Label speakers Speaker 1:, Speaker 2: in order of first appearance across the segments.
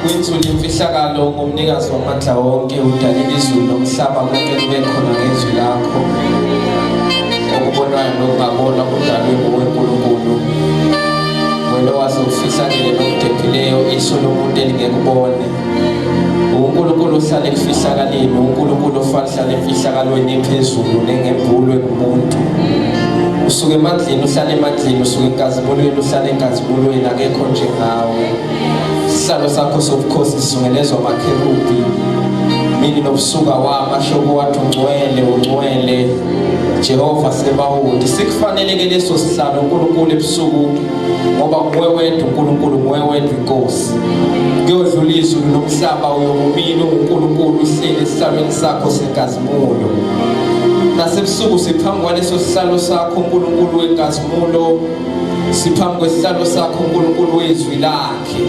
Speaker 1: Kwinzulu imfihlakalo ngumnikazi wamandla wonke udalile izulu nomhlaba konke kube khona ngezwi lakho okubonwayo nokungabonwa kudalwe nguwe Nkulunkulu wena owazi okufihlakele nokudephileyo iso lomuntu elingekubone uNkulunkulu ohlala ekufihlakaleni uNkulunkulu ohlala emfihlakalweni ephezulu nengembulwe kumuntu usuke emandleni uhlala emandleni usuke enkazimulweni uhlala enkazimulweni akekho njengawe isihlalo sakho sobukhosi sizungelezwa amakherubhi mini nobusuka wama shoko wathi ungcwele ungcwele Jehova Sebawoti sikufanele ke leso sihlalo uNkulunkulu ebusuku ngoba nguwe wedwa uNkulunkulu nguwe wedwa inkosi kuyodlula izulu nomhlaba uyobumile uNkulunkulu uhleli esihlalweni sakho senkazimulo nasebusuku siphambi kwaleso sihlalo sakho uNkulunkulu wenkazimulo siphambi kwesihlalo sakho uNkulunkulu wezwi lakhe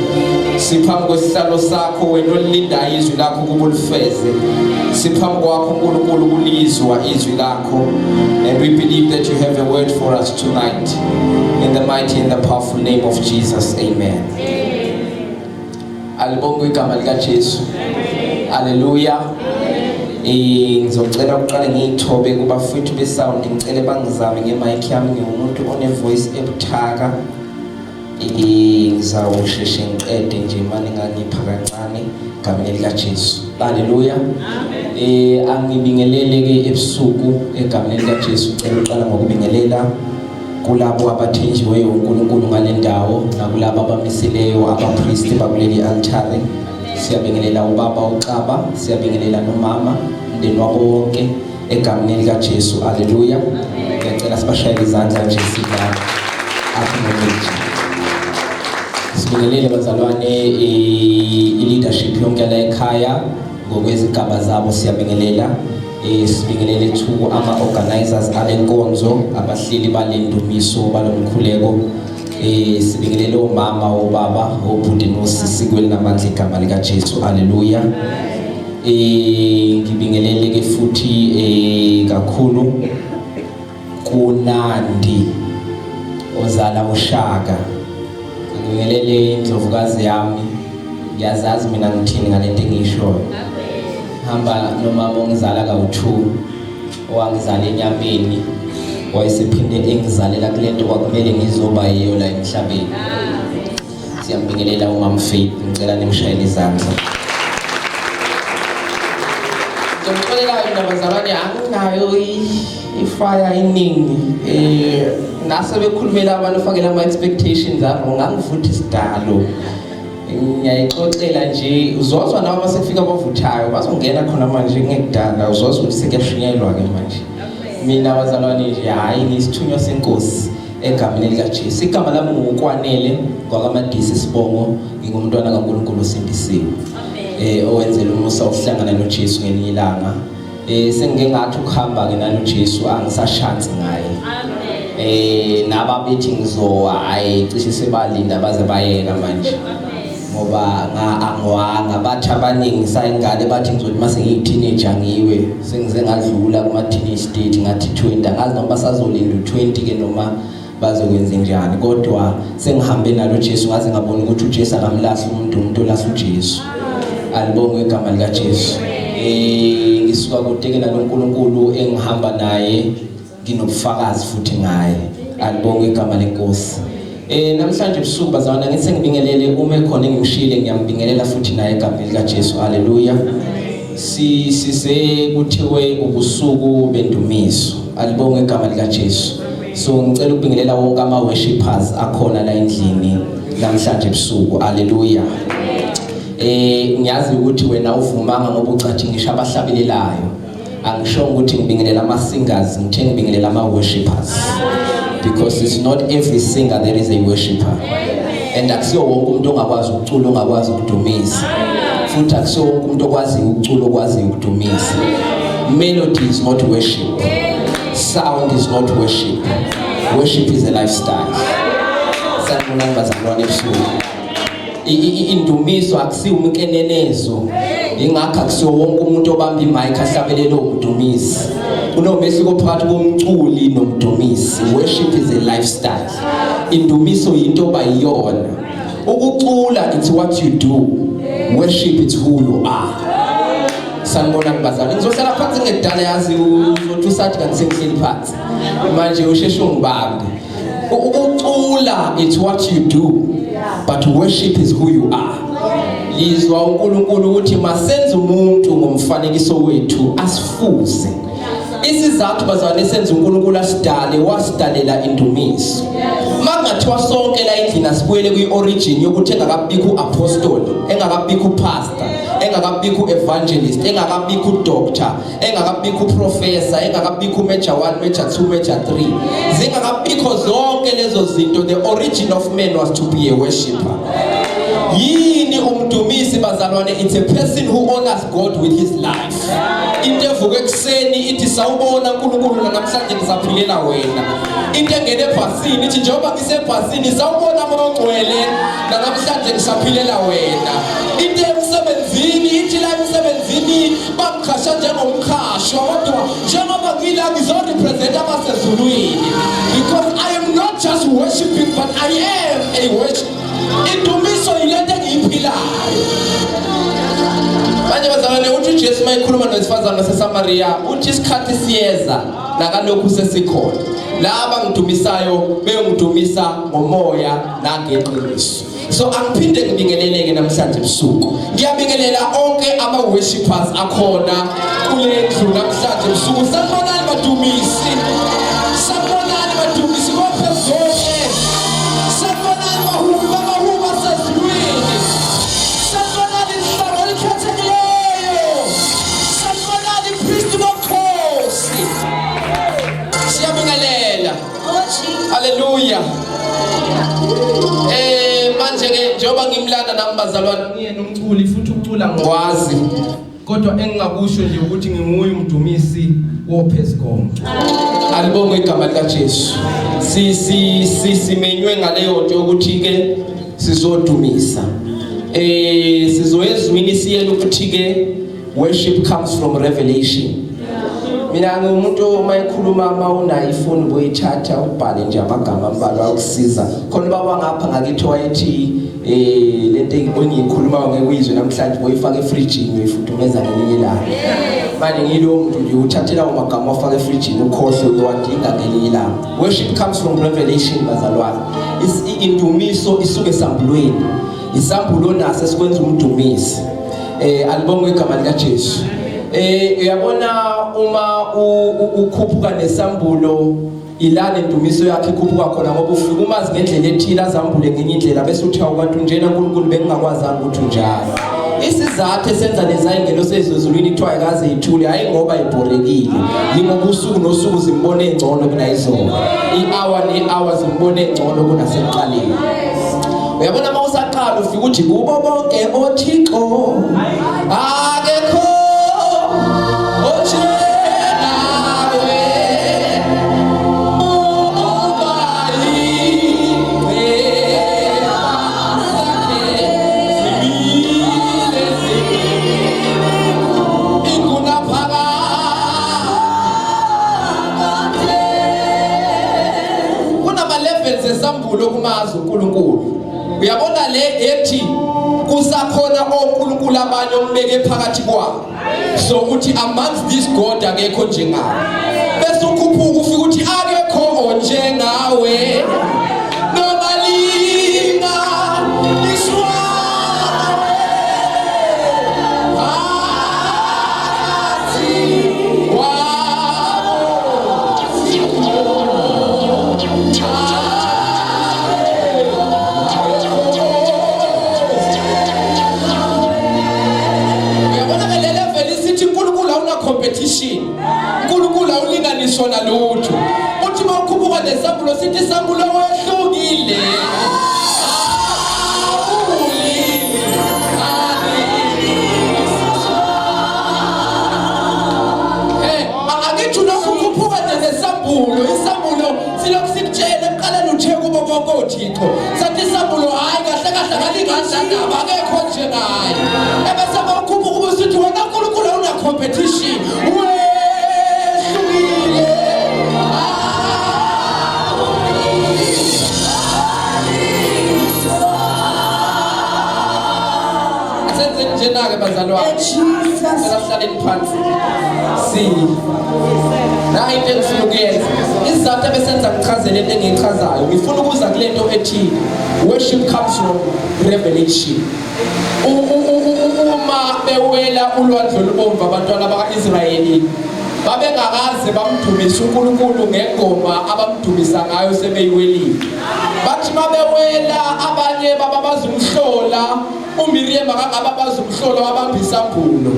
Speaker 1: siphambi kwesihlalo sakho wena olilindayo izwi lakho ukuba ulifeze siphambi kwakho uNkulunkulu kulizwa izwi lakho and we believe that you have a word for us tonight in the mighty and the powerful name of Jesus amen alibongwe igama lika Jesu haleluya eh ngizocela ukuqale ngiyithobe kubafowethu be-sound ngicele bangizame nge-mic yami ngiwumuntu one-voice ebuthaka eh ngizawusheshe ngiqede nje mane ngangipha kancane egameni likaJesu haleluya eh angibingelele ke ebusuku egameni likaJesu ngicela uqala ngokubingelela kulabo abathenjiweyo uNkulunkulu ngale ndawo nakulabo abamisileyo abapristi bakuleli altare siyabingelela ubaba uXaba siyabingelela nomama umndeni wabo wonke egameni likaJesu haleluya ngiyacela sibashayele izandla nje sila acknowledge sibingelele bazalwane i-leadership yonke la ekhaya ngokwezigaba zabo siyabingelela sibingelele to ama-organizers ale nkonzo abahleli bale ndumiso balomkhuleko sibingelele omama obaba obhuti nosisi kwelinamandla igama likaJesu haleluya ngibingelele ke futhi kakhulu kunandi ozala ushaka ngibingelele indlovukazi yami ngiyazazi mina ngithini ngalento engiyishoyo hamba nomama ongizala kawu-2 owangizala enyameni wayesephinde engizalela kulento kwakumele ngizoba yiyo la emhlabeni siyambingelela umam Faith ngicela nimshayele izandla ngicela mina bazalwane anginayo ifire iningi eh nase bekhulumela abantu fakela ama expectations abo ngangivuthi isidalo ngiyayixoxela nje uzozwa nawe uma sekufika abavuthayo bazongena khona manje kungekudala uzozwa ukuthi sekuyashunyayelwa ke manje mina bazalwane nje hhayi ngisithunywa senkosi egameni likaJesu igama lami ngukwanele kwakamadisi sibongo ngingumntwana kaNkulunkulu osindisiwe eh owenzela umusa wokuhlangana noJesu ngelinye ilanga eh sengike ngathi ukuhamba ke naloJesu angisashansi ngaye amen eh naba bethi ngizowa hayi cishe sebalinda baze bayeka manje ngoba angiwanga bathi abaningi sayingane bathi ngizothi mase ngiyi-teenager ngiwe sengize ngadlula kuma-teenage state ngathi 20 angazi noma basazolinda u-20 ke noma bazokwenza njani kodwa sengihambe nalo Jesu ngaze ngabona ukuthi uJesu akamlahli umuntu umuntu olahla uJesu alibongwe igama likaJesu eh ngisuka kude ke naloNkulunkulu engihamba naye nginobufakazi futhi ngaye alibongwe igama lenkosi Eh namhlanje ebusuku bazalwana ngithi sengibingelele uma ekhona engimshile ngiyambingelela futhi naye egameni likaJesu haleluya si size kuthiwe ubusuku bendumiso. Alibongwe igama lika Jesu. So ngicela ukubingelela wonke ama worshipers akhona la endlini namhlanje ebusuku. Hallelujah. Ngiyazi ukuthi wena uvumanga ngoba ucathi ngisho abahlabelelayo. Angishongo ukuthi ngibingelela ama singers, ngithe ngibingelela ama worshipers. Because it's not every singer there is a worshipper. And akusiyo wonke umuntu ongakwazi ukucula ongakwazi ukudumisa. Futhi akusiyo wonke umuntu okwaziyo ukucula okwaziyo ukudumisa. Melody is not worship. Sound is not worship. Worship is a lifestyle. Sanibonani bazalwane ebusuku. Indumiso akusiwo umkenenezo. Ingakho akusiwo wonke umuntu obamba imic ahlabelele umdumisi. Kunomehluko phakathi komculi nomdumisi. Worship is a lifestyle. Indumiso yinto obayiyona. Ukucula, it's what you do. Worship, it's who you are. Sanibonani bazalwane. Ngizohlala phansi ngedala, yazi uzothi usathi kanti sengihleli phansi. Manje usheshe ungibambe. Ukucula, it's what you do, but worship is who you are. Lizwa uNkulunkulu ukuthi masenze umuntu ngomfanekiso wethu, asifuze. Isizathu bazalwane senza uNkulunkulu asidale, wasidalela indumiso. Makungathiwa sonke la endlini asibuyele kwi-origin yokuthi engakabikho uapostle, engakabikho upastor, engakabikho uevangelist, engakabikho udoctor, engakabikho uprofessor, engakabikho umajor 1, major 2, major 3, zingakabikho zonke lezo zinto, the origin of man was to be a worshipper. Yini umdumisi bazalwane? It's a person who honors God with his life. Into evuka ekuseni ithi, "Sawubona uNkulunkulu, namhlanje ngisaphilela wena." Into engene ebhasini ithi, "Njengoba ngisebhasini, sawubona Moya Ongcwele, namhlanje ngisaphilela wena." Into emsebenzini ithi, "La emsebenzini bangiqasha njengomqashwa, kodwa njengoba ngila ngizorepresent abasezulwini, because I am not just worshiping, but I am a worship." Indumiso yilento engiyiphilayo. Manje bazalwane, uthi uJesu mayekhuluma nowesifazane waseSamaria, uthi isikhathi siyeza, nakalokhu sesikhona, laba ngidumisayo beyongidumisa ngomoya nangeqiniso. So angiphinde ngibingeleleke namhlanje ebusuku. Ngiyabingelela onke ama-worshippers akhona kule ndlu namhlanje ebusuku. Sanibonani badumisi, sanibonani badumisi kophezonke, sanibonani bahubi bamahubo asezulwini, sanibonani hlango elikhethekileyo, sanibonani pristi bokhosi, siyabingelela. Haleluya. Manje ke njengoba ngimlanda nami bazalwane,
Speaker 2: ngiyena umculi futhi ukucula
Speaker 1: ngwazi,
Speaker 2: kodwa engingakusho nje ukuthi nginguye umdumisi woPhezukonke.
Speaker 1: Alibongwe igama likaJesu. Si si si simenywe ngaleyo nto yokuthi ke sizodumisa. Sizoyezwini siyela ukuthi ke worship comes from revelation. Mina ngiwumuntu uma ekhuluma, uma unayo ifoni boyithatha ubhale nje amagama ambalwa ukusiza. Khona baba ngapha ngakithi wayethi lento engiyikhuluma ngeke uyizwe namhlanje, boyifaka efrijini, uyifudumeza ngelinye ilanga. Manje ngiyilowo muntu nje uthathela amagama wafaka efrijini, ukhohlwe uyowadinga ngelinye ilanga. Worship comes from revelation bazalwane. Indumiso isuke esambulweni. Isambulo naso esikwenza umdumisi. Alibongwe igama lika Jesu. Uyabona uma ukhuphuka nesambulo, ilana indumiso yakhe ikhuphuka khona, ngoba ufika umazi ngendlela ethile, azambule ngenye indlela, bese uthi, "Awukanti unjena uNkulunkulu, bengingakwazanga ukuthi unjalo." Isizathu esenza lezayingelo sezulwini kuthiwa ayikaze ithule, hayi ngoba ibhorekile, yingoba usuku nosuku zimbone engcono kunayizolo, i-hour ne-hour zimbone engcono kunasekuqaleni. Uyabona uma usaqala ufika uthi, "Kubo bonke othixo akekho onjengawe, uba yingceba zakhe zimile ingunaphakade." Kunama-levels esambulo kumazi uNkulunkulu. Uyabona le ethi kusakhona onkulunkulu abanye ombeke phakathi kwabo, so uthi amongst this god akekho njengawe, bese ukhuphuka ufika uthi akekho onjengawe noma linga liswawe phakathi kwabo.
Speaker 2: Awulinganiswa nalutho. Uthi mawukhuphuka nesambulo sithi isambulo wehlukile. Angithi ulokhu ukhuphuka nje nesambulo, isambulo silokhu sikutshela ekuqaleni uthe kubo bonke othixo. Sathi isambulo hhayi kahle kahle akalingani nandaba akekho njengaye. Ebese mawukhuphuka ube usithi wena Nkulunkulu awuna competition. Wehlukile. Asenzeni njena-ke bazalwane.
Speaker 3: Jesus.
Speaker 1: Cela sihlaleni phansi. Si. Nayi into engifuna ukuyenza. Isizathu ebesenza ngichazele into engiyichazayo. Ngifuna ukuza kule nto ethi worship comes from revelation. Uma bewela ulwandle olubomvu abantwana baka-Israyeli babengakaze bamdumise uNkulunkulu ngengoma abamdumisa ngayo sebeyiwelile. Bathi mabewela abanye bababaza umhlola uMiriam akangababaza umhlolo wabamba isambulo.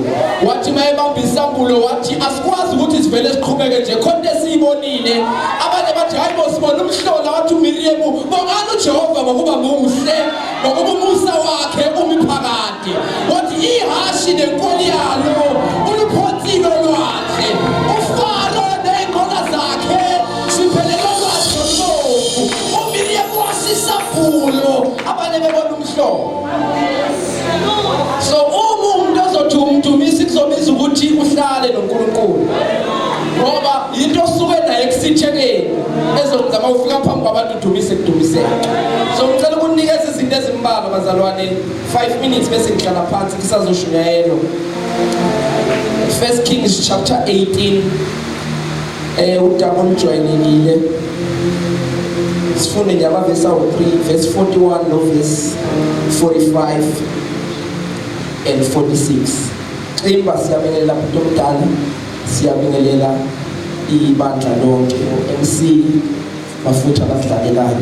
Speaker 1: Wathi mayebamba isambulo wathi asikwazi ukuthi sivele siqhubeke nje khona esiyibonile. Abanye bathi hayi bo sibona umhlola wathi uMiriam bongani uJehova ngokuba muhle ngokuba umusa wakhe umi phakade. Wathi ihashi nenkoli yalo uluphonsile olwandle. UFaro ney'nqola zakhe siphelele olwandle olubomvu. UMiriam wasisambulo abanye bebona umhlolo. So uma umuntu ozothi umdumisi kuzobiza ukuthi uhlale noNkulunkulu. Ngoba into osuke naye ekusithekeni ezokuzama ufika phambi kwabantu udumise kudumiseke. So ngicela ukunikeza izinto ezimbalwa bazalwane 5 minutes bese ngihlala phansi kusazoshunyayelwa. First Kings chapter 18 udaba olujwayelekile. Sifunde nje amavesi awu-3 verse 41 no verse 45 and 46. Ximba siyabingelela bhuti omdala, siyabingelela ibandla lonke, o-MC bafutha abasidlalelayo,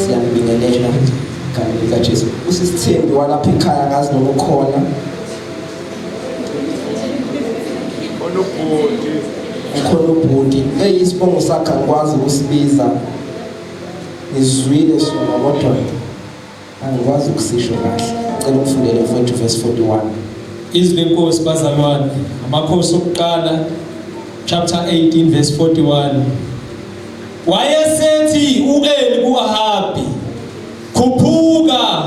Speaker 1: siyabingelela egameni likaJesu. Usisithembi walapha ekhaya ngazi noma ukhona. Ukhona ubhuti. Eyi isibongo sakhe angikwazi ukusibiza. Ngizwile sona kodwa angikwazi ukusisho kahle. Cela ungifundele mfowethu verse 41.
Speaker 4: Izwi lenkosi bazalwane, amakhosi okuqala chapter 18 verse 41. Wayesethi uEli kuAhabi, khuphuka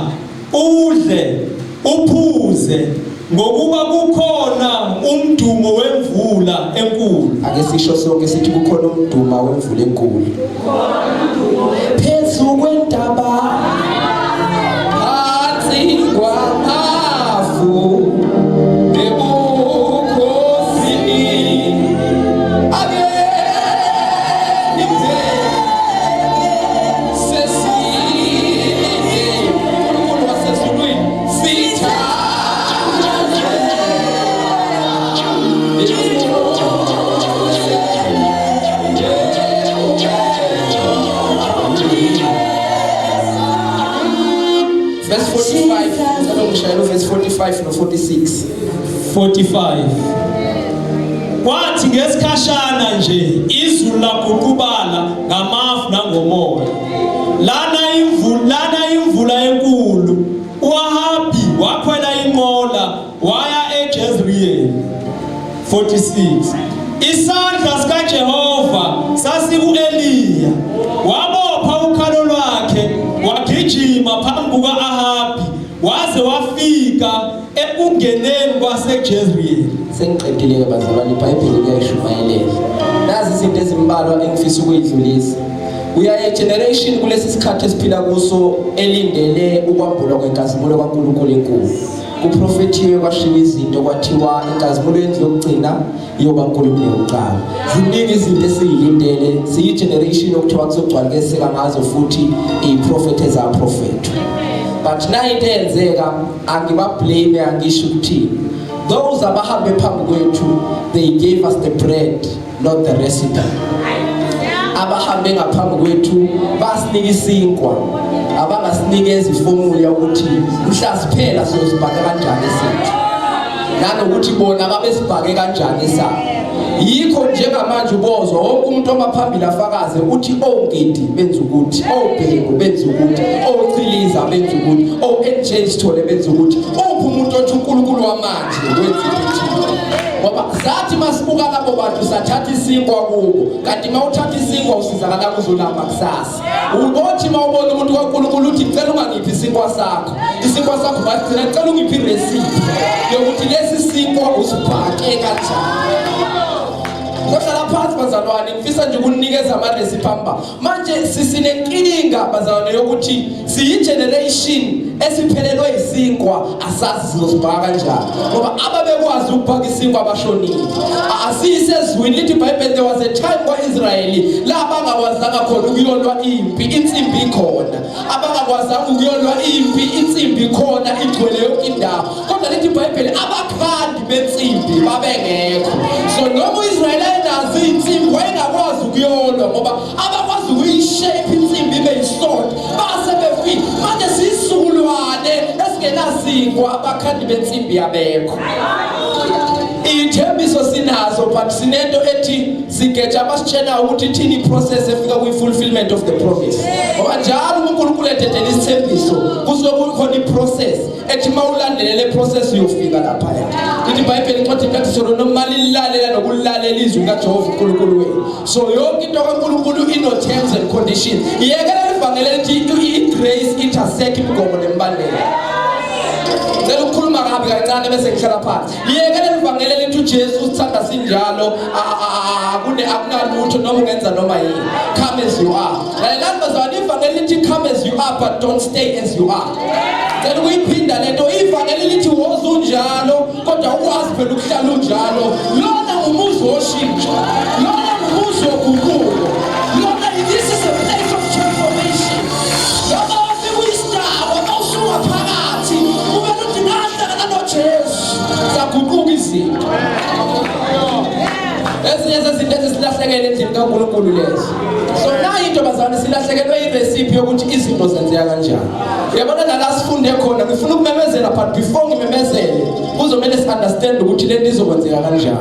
Speaker 4: udle uphuze ngokuba kukhona umdumo wemvula enkulu.
Speaker 1: Ake sisho sonke sithi kukhona umdumo wemvula enkulu. Phezu kwentaba phansi kwamafu ebukhosini ake nibheke sesilinde uNkulunkulu wasezulwini sithathe Verse 45, ngicela ungishayele uverse 45 no 46.
Speaker 4: 45. Kwathi ngesikhashana nje izulu laguqubala ngamafu nangomoya. Lana imvula enkulu. uAhabi wakhwela inqola waya eJezreeli. 46. Isandla sikaJehova sasikuEliya. Wabopha ukhalo lwakhe wagijima phambi kuka-Ahabi waze wafika ekungeneni kwaseJezreeli.
Speaker 1: Sengiqedile-ke bazalwane, iBhayibheli liyayishumayelela. Nazi izinto ezimbalwa engifisa ukuyidlulisa. We are a generation kulesi sikhathi esiphila kuso elindele ukwambulwa kwenkazimulo kaNkulunkulu enkulu. Kuprofethiwe kwashiwo izinto kwathiwa inkazimulo yendlu yokugcina iyoba nkulu kuneyokuqala. Ziningi izinto esiyilindele, siyi-generation okuthiwa kuzogcwaliseka ngazo futhi iy'profethi ezaprofethwa. But nayo into eyenzeka angibablame angisho ukuthini. Those abahambe phambi kwethu they gave us the bread not the recipe. Abahambe ngaphambi kwethu basinika isinkwa abangasinikeza ifomula yokuthi mhla siphela siyosibhaka kanjani esethu nanokuthi bona babesibhake kanjani esabo.
Speaker 2: Yikho njengamanje ubozwa wonke umuntu omaphambili afakaze uthi ongidi benza ukuthi, obhengu benza ukuthi, ochiliza benza ukuthi, o-NJ Sithole benza ukuthi. Uphi umuntu othi uNkulunkulu wamanje wenza into? Ngoba sathi masibuka labo bantu sathatha isinkwa kubo, kanti mawuthatha isinkwa usizakala kuzolamba kusasa. Ubothi mawubona umuntu kaNkulunkulu uthi ngicela ungangiphi isinkwa sakho, isinkwa sakho basigcina, ngicela ungiphi irecipe yokuthi lesi sinkwa usibhake kanjani. Ngohlala phansi bazalwane, ngifisa nje ukunikeza ama-recipe amba. Manje sisinenkinga bazalwane yokuthi siyi-generation esiphelelwe isinkwa, asazi sizosibhaka kanjani, ngoba ababekwazi ukubhaka isinkwa bashonile. Asiyisezwini lithi iBhayibheli, there was a time kwa-Israyeli la abangakwazanga khona ukuyolwa impi, insimbi ikhona, abangakwazanga ukuyolwa impi, insimbi ikhona, igcwele yonke indawo, kodwa lithi iBhayibheli abakhandi bensimbi babengekho. So noma u-Israyeli ayenazo iy'nsimbi, wayengakwazi ukuyolwa ngoba abakwazi ukuyishape insimbi ibe yisonto base befile. Manje siyisizukulwane esingenasinkwa, abakhandi bensimbi yabekho. Iy'thembiso sinazo, but sinento ethi sigeja abasitshela ukuthi ithini i-process efika kwi-fulfillment of the promise, ngoba njalo uma uNkulunkulu ededela isithembiso kusuke kukhona i-process ethi uma ulandelele process uyofika laphaya. Lithi iBhayibheli incwadi kaDeuteronomy, noma lilalela nokulalela izwi likaJehova uNkulunkulu wenu. So yonke into kaNkulunkulu ino-terms and conditions. Yekela livangeli elithi i-grace intersect imigomo nemibandela. Ngicela ukukhuluma kabi kancane bese ngihlala phansi. Yekela livangeli elithi uJesu usithanda sinjalo, akune akunalutho noma ungenza noma yini, come as you are. Lalelani bazalwane, ivangeli lithi come as you are, but don't stay as you are. Ngicela ukuyiphinda lento. Ivangeli lithi woza unjalo, kodwa ukwazi phela ukuhlala unjalo. Lona ngumuzi woshintsho, lona ngumuzi woguquko, lona, this is a place of transformation. Noma wafika uyisidakwa, uma usuka phakathi kumele uthi ngahlangana noJesu, zaguquka izinto. Ezinye zezinto ezisilahlekele endlini kaNkulunkulu lezo. So nayo into bazalwane, silahlekelwe irecipe yokuthi izinto zenzeka kanjani. Uyabona nala sifunde khona, ngifuna ukumemezela, but before ngimemezele kuzomele si-understand ukuthi lento izokwenzeka kanjani.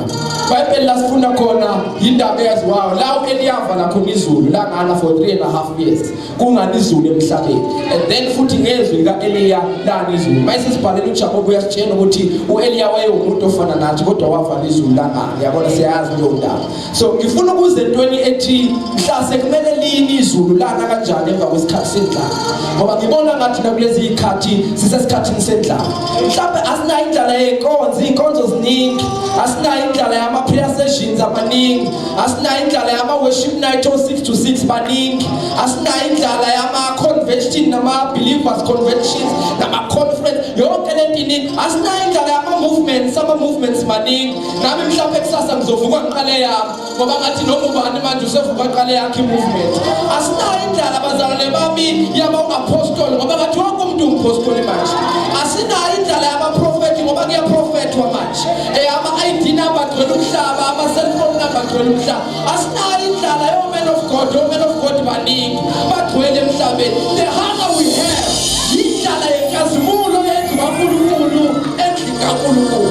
Speaker 2: Bhayibheli la sifunda khona yindaba eyaziwayo la u-Eliya la khona izulu langana for 3.5 years kungani izulu emhlabeni, and then futhi ngezwi lika-Eliya lana izulu. Mayise sibhalela uJakobe uyasitshela ukuthi u-Eliya wayewumuntu ofana nathi, kodwa wavala izulu langana. Yabona, siyayazi leyo ndaba. So ngifuna ukuze entweni ethi mhlase kumele lini izulu, lana kanjani emva kwesikhathi sendlala, ngoba ngibona ngathi nakulezi zikhathi sisesikhathini sendlala. Mhlawumbe asinayo indlala yenkonzo, iy'nkonzo ziningi, asinayo indlala yama-prayer sessions amaningi, asinayo indlala yama-worship night o-6 to 6 baningi, asinayo indlala yama-convention nama-believers conventions nama-conference, yonke lento iningi, asinayo indlala yama-movements, ama-movements maningi. Nami mhlawumbe kusasa ngizovuka ngiqale yami, ngoba ngathi noma ubani manje usevuka aqale yakhe i-movement. Asinayo indlala bazalwane bami yama-apostoli, ngoba ngathi wonke umuntu ungumpostoli manje. Asinayo indlala yamaprofethi, ngoba kuyaprofethwa manje. Ama-ID number agcwele umhlaba, ama-cellphone number agcwele umhlaba. Asinayo indlala yo-man of God, yo-man of God baningi, bagcwele emhlabeni. The hunger we have yindlala yenkazimulo yendlu kaNkulunkulu, endlini kaNkulunkulu.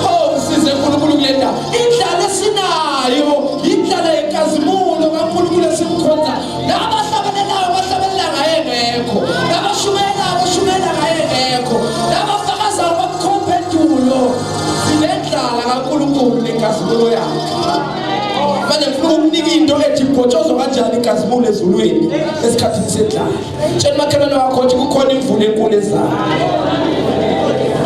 Speaker 2: Oh, msize uNkulunkulu kule ndawo. Indlala esinayo indlala yenkazimulo kaNkulunkulu esimkhonza. Nabahlabelelayo bahlabelela ngaye ngekho, nabashumayelayo bashumayela ngaye ngekho, nabafakazayo bamkhompendulo. Sinendlala kaNkulunkulu nenkazimulo yakhe. Manje ngifuna ukukunika into ethi ibhotshozwa kanjani inkazimulo ezulwini esikhathini sendlala. Tshela umakhelwane wakho ukuthi kukhona imvula enkulu ezayo.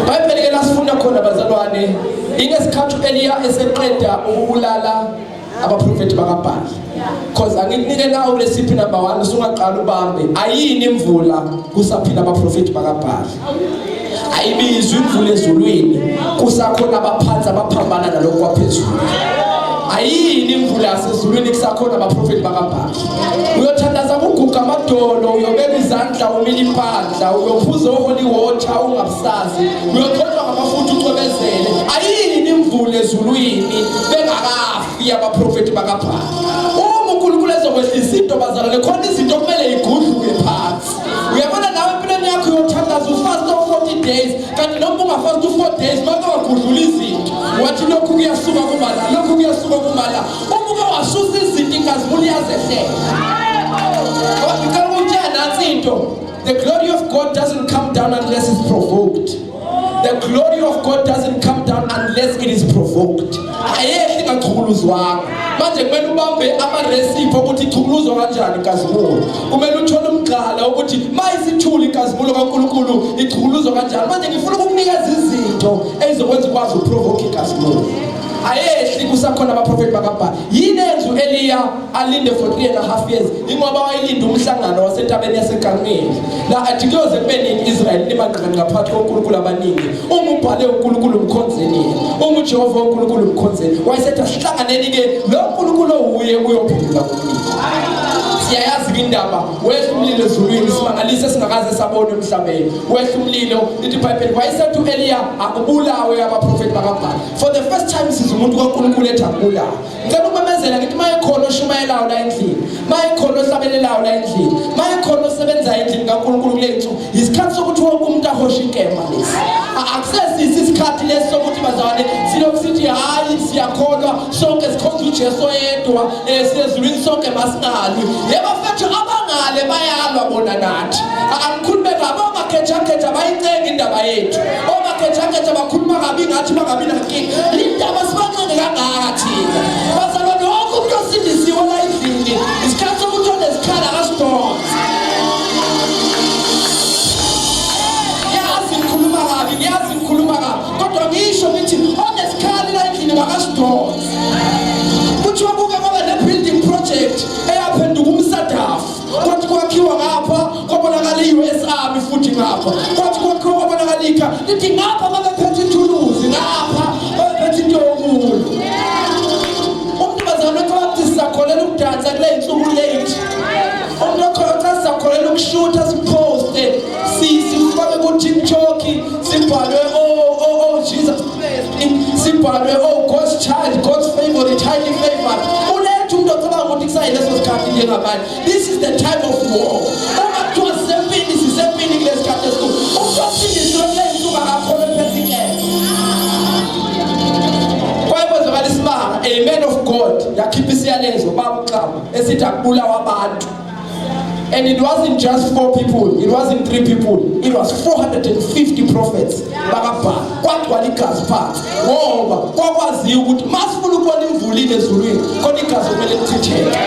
Speaker 2: Bhayibheli ke lasifunda khona bazalwane, ingesikhathi uEliya eseqeda ukubulala abaprofeti bakaBhali. Cause angikunike nawo recipe number 1, usungaqala ubambe. Ayini imvula kusaphila abaprofeti bakaBhali. Ayibizwi imvula ezulwini kusakhona abaphansi abaphambana nalokho kwaphezulu. Ayini imvula yasezulwini kusakhona abaprofeti bakaBhali. Uyothandaza kuguga amadolo, uyobeka izandla umile impandla, uyophuza holy water ungabusazi, uyogcotshwa ngamafutha ucwebezele. Ayini imvula ezulwini bengakafi abaprofeti bakaBhali. Uma uNkulunkulu ezokwehlisa into bazalwane, khona izinto kumele igudluke phansi. Uyabona nawe empilweni yakho uyothandaza ufast 40 days, kanti noma ungafast 4 days, make wagudlula izinto wathi lokhu kuyasuka kuba la, lokhu kuyasuka. la. Uma uke wasusa izinto inkazimulo iyazehlela. Ngoba ngicela ukutshela nansi into. The glory of God doesn't come down unless it's provoked. The glory of God doesn't come down unless it is provoked. Ayehli ingachukuluzwanga. Manje kumele ubambe ama-recipe okuthi ichukuluzwa kanjani inkazimulo. Kumele uthole umgqala ukuthi mayisithula inkazimulo kaNkulunkulu ichukuluzwa kanjani. Manje ngifuna ukukunikeza izinto ezizokwenza ukwazi ukuprovoke inkazimulo. Ayehli kusakhona abaprofeti bakaBhali. Yini enza u-Eliya alinde for 3.5 years? Ingoba wayelinda umhlangano wasentabeni yaseKarmeli. La athi kuyoze kube nini Israel nimangqangqa phakathi konkulunkulu abaningi. Uma ubhale uNkulunkulu umkhonzeni yena. Uma uJehova uNkulunkulu umkhonzeni. Wayesethi asihlanganeni ke lo nkulunkulu owuye uyophendula kumina. Siyayazi ke indaba wehla umlilo ezulwini simangalise singakaze sabona emhlabeni. Wehla umlilo lithi iBhayibheli wayesethi uEliya akubulawe abaprofeti bakaBhali. For the first time sizwa umuntu kaNkulunkulu ethi akubulawe. Ngicela ukumemezela ngithi uma ekhona oshumayelayo la endlini, uma ekhona ohlabelelayo la endlini, uma ekhona osebenzayo endlini kaNkulunkulu kule nsuku, isikhathi sokuthi wonke umuntu ahoshe inkemba lesi. Akusesisi isikhathi lesi sokuthi bazalwane silokhu sithi hhayi siyakholwa sonke sikhonza uJesu oyedwa, siyezulwini sonke masingalwi. Yebo mfethu abangale bayalwa bona nathi. Angikhulume kabi omakhejakheja bayincenga indaba yethu. Omakhejakheja bakhuluma kabi ngathi bangabi nankinga. Indaba sibancenge kangaka thina. Bazalwane wonke umuntu osindisiwe la endlini isikhathi sokuthi onesikhala akasidonse. Ngiyazi ngikhuluma kabi, ngiyazi ngikhuluma kabi, kodwa ngisho ngithi onesikhali la endlini makasidonse. Kuthiwa kuke kwaba ne-building project eyaphenduka umsadafu. Kwathi kwakhiwa ngapha kwabonakala i-US Army futhi ngapha. Kwathi kwakhiwa kwabonakala ikha. Lithi ngapha babephethe ithuluzi ngapha babephethe into yokulwa. Umuntu bazalwane ocabanga ukuthi sizakholela ukudansa kule nsuku late. Umuntu okhola cha sizakholela ukushutha siposte sifake ku-TikTok sibhalwe oh oh oh Jesus sibhalwe oh God's child, God's favorite, highly favored. Uletha umuntu ocabanga ukuthi kusayileso sikhathi njengamanje. This is the time of war. Uma kuthiwa sisempini sisempini kulesi sikhathi esikhulu. Umuntu osindisiwe kule nsuku akakhona ephethe inkemba. Kwaye kwenzakala isimanga, a man of God yakhipha isiyalezo baba uXaba esithi akubulawa abantu. And it wasn't just 4 people, it wasn't 3 people, it was 450 prophets bakaBhali. Kwagcwala igazi phansi ngoba kwakwaziwa ukuthi masifuna ukubona imvula ine ezulwini khona igazi okumele lichitheke.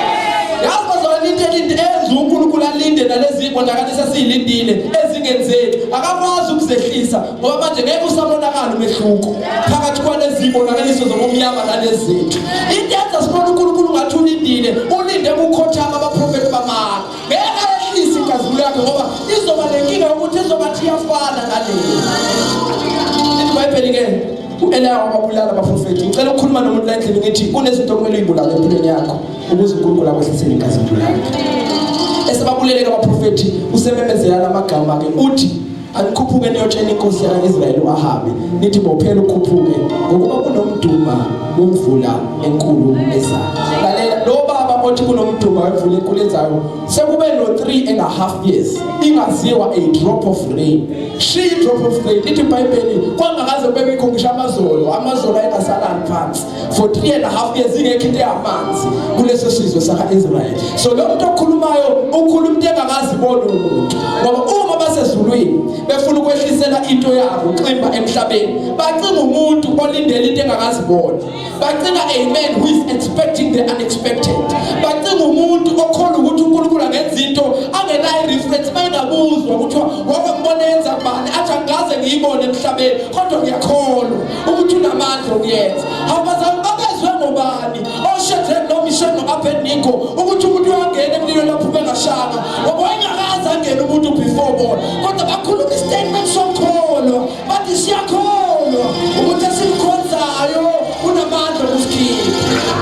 Speaker 2: Yazi bazalwane into elinde enza uNkulunkulu alinde nalezi zibonakaliso esiyilindile ezingenzeki akakwazi ukuzehlisa ngoba manje ngeke usabonakala umehluko phakathi kwalezi zibonakaliso zobumnyama nalezi zethu. Into enza sibone uNkulunkulu ngathi ulindile, ulinde ukukhothama abaprofeti bamanga. Ngeke ayehlise inkazimulo yakhe ngoba izoba nenkinga yokuthi izobathi iyafana naleyo. IBhayibheli ke u-Eliya wababulala abaprofeti. Ngicela ukukhuluma nomuntu la endlini ngithi kunezinto okumele uyibulale empilweni yakho ukuze uNkulunkulu akwehlisele inkazimulo yakhe. Esebabulele abaprofeti usememezela lamagama ke uthi anikhuphuke niyotshela inkosi yaka-Israyeli u-Ahabi nithi bophela ukhuphuke ngokuba kunomduma wemvula enkulu ezayo. Lalela lo baba othi kunomduma wemvula enkulu ezayo sekube no 3.5 years ingaziwa a drop of rain. She drop of rain lithi iBhayibheli kwangakaze kube bikho ngisho amazolo, amazolo ayengasalali phansi for 3.5 years ingekho into yamanzi kuleso sizwe saka-Israyeli. So lo muntu okhulumayo ukhuluma into engakazi ibona umuntu, ngoba uma basezulwini befuna ukwehlisela into yabo ximba emhlabeni bacinga umuntu olindele into engakazi ibona, bacinga a man who is expecting the unexpected, bacinga umuntu okholwa ukuthi uNkulunkulu angenza into angenayo reference. Mayingabuzwa kuthiwa wake yenza bani, athi angikaze ngiyibone emhlabeni kodwa ngiyakholwa ukuthi unamandla okuyenza. Awubazali babezwe ngobani oShadrach noMeshach no-Abednego ukuthi umuntu uyangena emlilweni lapho bengashanga, ngoba wayengakaze angene umuntu before bona, kodwa bakhuluma istatement sokholwa bathi siyakholwa ukuthi esimkhonzayo unamandla okusikhipha.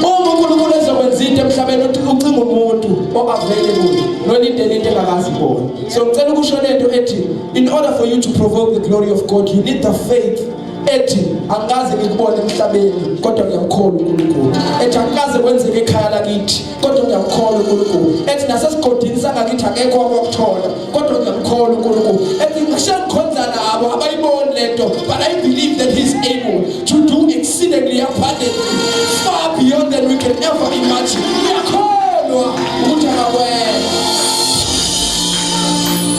Speaker 2: Uma uNkulunkulu ezokwenza into emhlabeni ucinga umuntu o-available nolindele into engakazi ibona. So ngicela ukusho lento ethi in order for you to provoke the glory of God you need the faith Ethi angikaze ngikubone emhlabeni kodwa ngiyamkholwa uNkulunkulu. Ethi angikaze kwenzeke ekhaya lakithi kodwa ngiyamkholwa uNkulunkulu. Ethi nasesigodini sangakithi akekho owakuthola kodwa ngiyamkholwa uNkulunkulu. Ethi ngisho ngikhonza nabo abayiboni lento, but I believe that he's able to do exceedingly abundantly far beyond than we can ever imagine. Ngiyakholwa ukuthi angakwenza.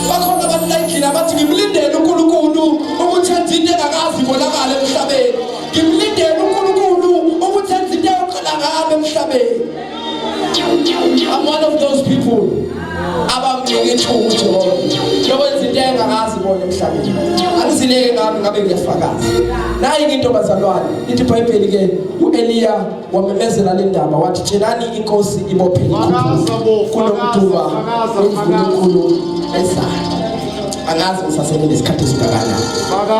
Speaker 2: Bakhona abantu la endlini abathi ngimlindele uNkulunkulu ukuthi enze into engakazi ibonakale emhlabeni. Ngimlindele uNkulunkulu ukuthi enze into eyoqala ngami emhlabeni. I'm one of those people abamnika ithuba uJehova lokwenza into engakazi ibona emhlabeni. Angizileke ngami ngabe ngiyafakaza. Nayi into bazalwane, ithi iBhayibheli ke uEliya wamemezela le ndaba wathi tshelani inkosi ibophe kunomduba wemvula enkulu ezayo. Angazi ngisasele nesikhathi esingakanani.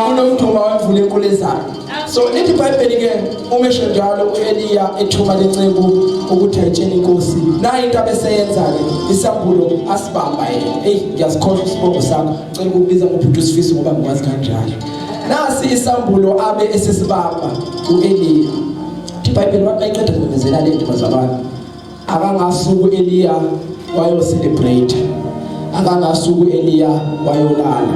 Speaker 2: Kunomduba wemvula enkulu ezayo. So lithi iBhayibheli ke uma esho njalo uEliya ethuma lenceku ukuthi ayitshele inkosi. Nayi into abeseyenza ke isambulo asibamba yena. Hey ngiyazikhohlwa isibongo sakho. Ngicela ukukubiza ngobhuti uSifiso ngoba ngikwazi kanjalo. Nasi isambulo abe esesibamba uEliya. IBhayibheli wathi ayiqeda kumemezela le nto bazalwane. Akangasuku uEliya wayo celebrate. Akangasuku uEliya wayolala.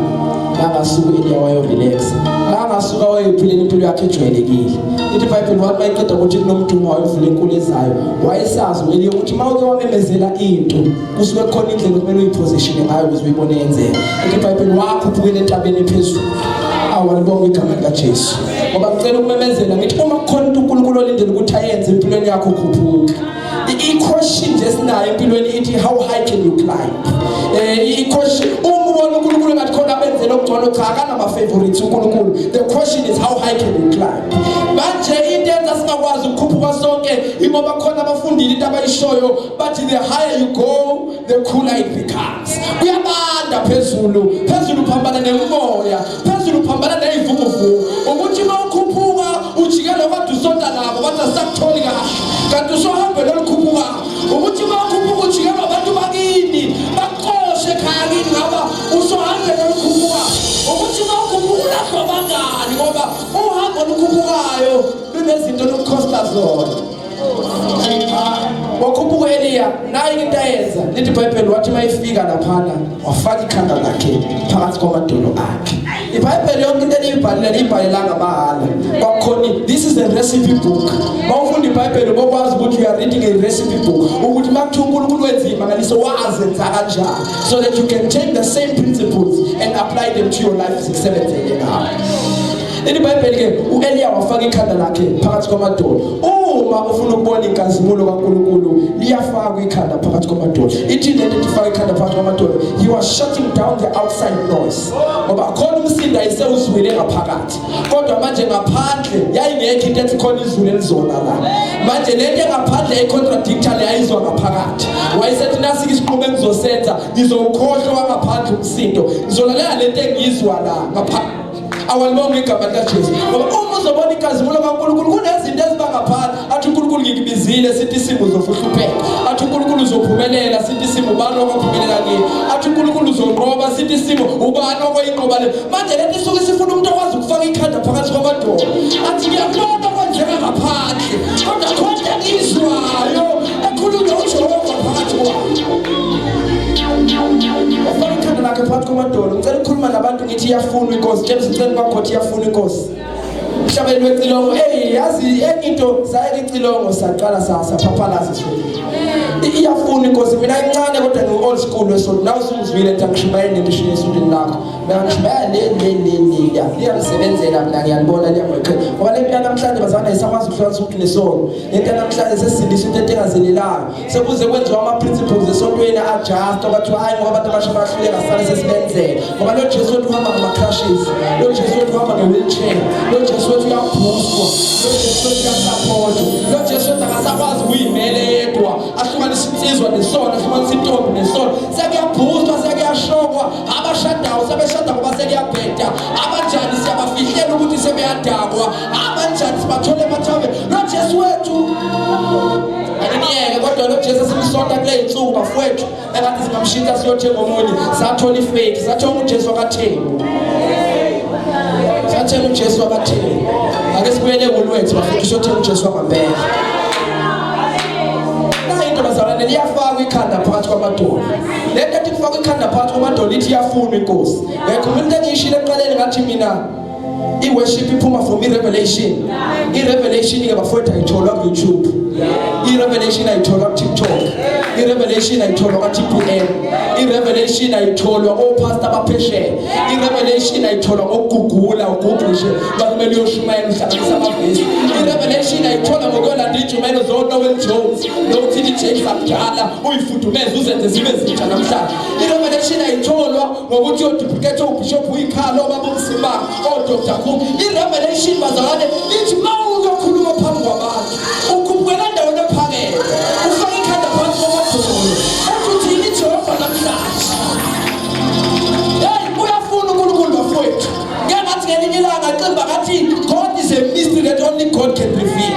Speaker 2: Akangasuku uEliya wayo relax. Akangasuka wayephilela impilo yakhe ejwayelekile. Ithi iBhayibheli wathi mayiqeda ukuthi kunomdumo wayevula enkulu ezayo. Wayesazi uEliya ukuthi uma uke wamemezela into kusuke kukhona indlela okumele uyiposition ngayo ukuze uyibone yenzeka. Ithi iBhayibheli wakhuphukela entabeni ephezulu. Awalibonga igama likaJesu. Ngoba ngicela ukumemezela ngithi uma kukhona into uNkulunkulu olindele ukuthi ayenze empilweni yakho khuphuka. I-question nje esinayo empilweni ithi how high can you climb? I-question uma ubona uNkulunkulu ngathi khona abenzele okungcono, cha, akanama favorites uNkulunkulu. The question is how high can you climb? Manje into enza singakwazi ukukhuphuka sonke ingoba khona abafundile into abayishoyo, bathi the higher you go the cooler it becomes. Kuyabanda phezulu, phezulu phambana nemoya, phezulu phambana nezivukuvuku. Ukuthi uma ukhuphuka ujikela kodwa usonta nabo bathi asakutholi kahle kanti usohambe lolukhuphuka. Ukuthi uma ukhuphuka ujikelwa abantu bakini bakuxoshe ekhaya kini ngaba usohambe lolukhuphuka. Ukuthi uma ukhuphuka ulahlwa abangani ngoba uhambo olukhuphukayo lunezinto olukukhosta zona. Wakhuphuka uEliya, nayi into ayenza. Lithi iBhayibheli wathi mayifika laphana wafaka ikhanda lakhe phakathi kwamadolo akhe. IBhayibheli yonke into eliyibhalile liyibhalelanga mahhala. Kwakukhona, this is a recipe book. Mawufunda iBhayibheli ubokwazi ukuthi you are reading a recipe book. Ukuthi makuthiwa uNkulunkulu wenza imangaliso wazenza kanjani so that you can take the same principles and apply them to your life zikusebenzele ngawo. Leli Bhayibheli ke uEliya wafaka ikhanda lakhe phakathi kwamadolo. Uma ufuna ukubona inkazimulo kaNkulunkulu liyafakwa ikhanda phakathi kwamadolo. Ithi lento ithi faka ikhanda phakathi kwamadolo. He was shutting down the outside noise. Ngoba khona umsindo ayesewuzwile ngaphakathi. Kodwa manje ngaphandle yayingekho into ethi khona izulu elizona la. Manje lento engaphandle eyicontradictor le ayizwa ngaphakathi. Wayesethi nasi isinqumo engizosenza, ngizowukhohlwa wangaphandle umsindo. Ngizolalela lento engiyizwa la ngaphandle. Awalibonga igama likaJesu. Ngoba uma uzobona inkazimulo kaNkulunkulu kunezinto eziba ngaphandle. Athi uNkulunkulu ngikubizile, sithi isimo uzofuhlupheka. Athi uNkulunkulu uzophumelela, sithi isimo ubani okwaphumelela kini. Athi uNkulunkulu uzonqoba, sithi isimo ubani okwayinqoba le. Manje lento isuke isifuna umuntu okwazi ukufaka ikhanda phakathi kwamadolo. Athi ngiyakubona kwenzeka ngaphandle kodwa khona engiyizwayo ekhulunywa uJehova phakathi kwami. Wafaka ikhanda lakhe phakathi kwamadolo. Ngicela ukukhuluma nabantu ngithi iyafunwa inkosi. Tshela isicelo kwakho ukuthi iyafuna inkosi. Emhlabeni wecilongo, hey yazi enye into, sayeka icilongo saqala saphaphalaza isonto. Iyafuna inkosi. Mina incane kodwa ngi old school wesonto. Nawe usungizwile ngithi angishumayeli nento eshiye esontweni lakho. Mina ngishumayela le le le le ya liyangisebenzela mina, ngiyalibona liyangweqela. Ngoba le nto yanamhlanje bazalwane ayisakwazi ukuhlukanisa umuntu nesono. Le nto yanamhlanje sesisindisa into engazelelayo. Sekuze kwenziwa ama-principles esontweni adjust kwathiwa hayi ngoba abantu abasha bayahluleka sisale sesibenzela. Ngoba lo Jesu wethu uhamba ngama-crutches, lo Jesu wethu uhamba nge-wheelchair, lo Jesu wethu uyabhustwa, lo Jesu wethu uyasapotwa, lo Jesu wethu akasakwazi ukuyimela yedwa, ahlukanisa insizwa nesono, ahlukanisa intombi nesono. Sekuyabhustwa, sekuyashokwa, abashadayo sebeshada ngoba sekuyabheda, abanjani siyabafihlela ukuthi sebeyadakwa, abanjani sibathole emathaveni. Lo Jesu wethu aniniyeke, kodwa lo Jesu esimsonta kule insuku bafowethu engathi singamshintsha siyothenga omunye. Sathola ifake, sathola uJesu wakaThembu. Sathenga uJesu wabathini? Ake sibuyele kuLwethu bafethu sothenga uJesu wangempela. Nayi into bazalwane liyafakwa ikhanda phakathi kwamadolo. Le nto ethi kufakwa ikhanda phakathi kwamadolo ithi iyafunwa inkosi. Ngiyakhumbula into engiyishilo ekuqaleni ngathi mina i-worship iphuma from i-revelation. I-revelation ke bafowethu ayitholwa ku-YouTube. I-revelation ayitholwa ku-TikTok. I-revelation ayitholwa kwa-TPM. I-revelation ayitholwa kopastor abaphesheya. I-revelation ayitholwa ngokugugula uguglishe bakumele uyoshumayela uhlanganisa amavesi. I-revelation ayitholwa ngokuyolanda iy'ntshumayelo zo-Noel Jones nokuthi Jakes akudala uyifudumeze uzenze zibe zintsha namhlanje. I-revelation ayitholwa ngokuthi uyoduplicate ubishop uyikhala obaba umsimanga oDr Cook. I-revelation bazalwane ithi uma uyokhuluma phambi kwabantu ukhuphukela endaweni ephakeme ufake ikhanda phansi kwamadolo ethi uthini Jehova namhlanje. Hey, uyafuna uNkulunkulu bafowethu. Ngeke ngathi ngelinye ilanga cimba ngathi God is a mystery that only God can reveal.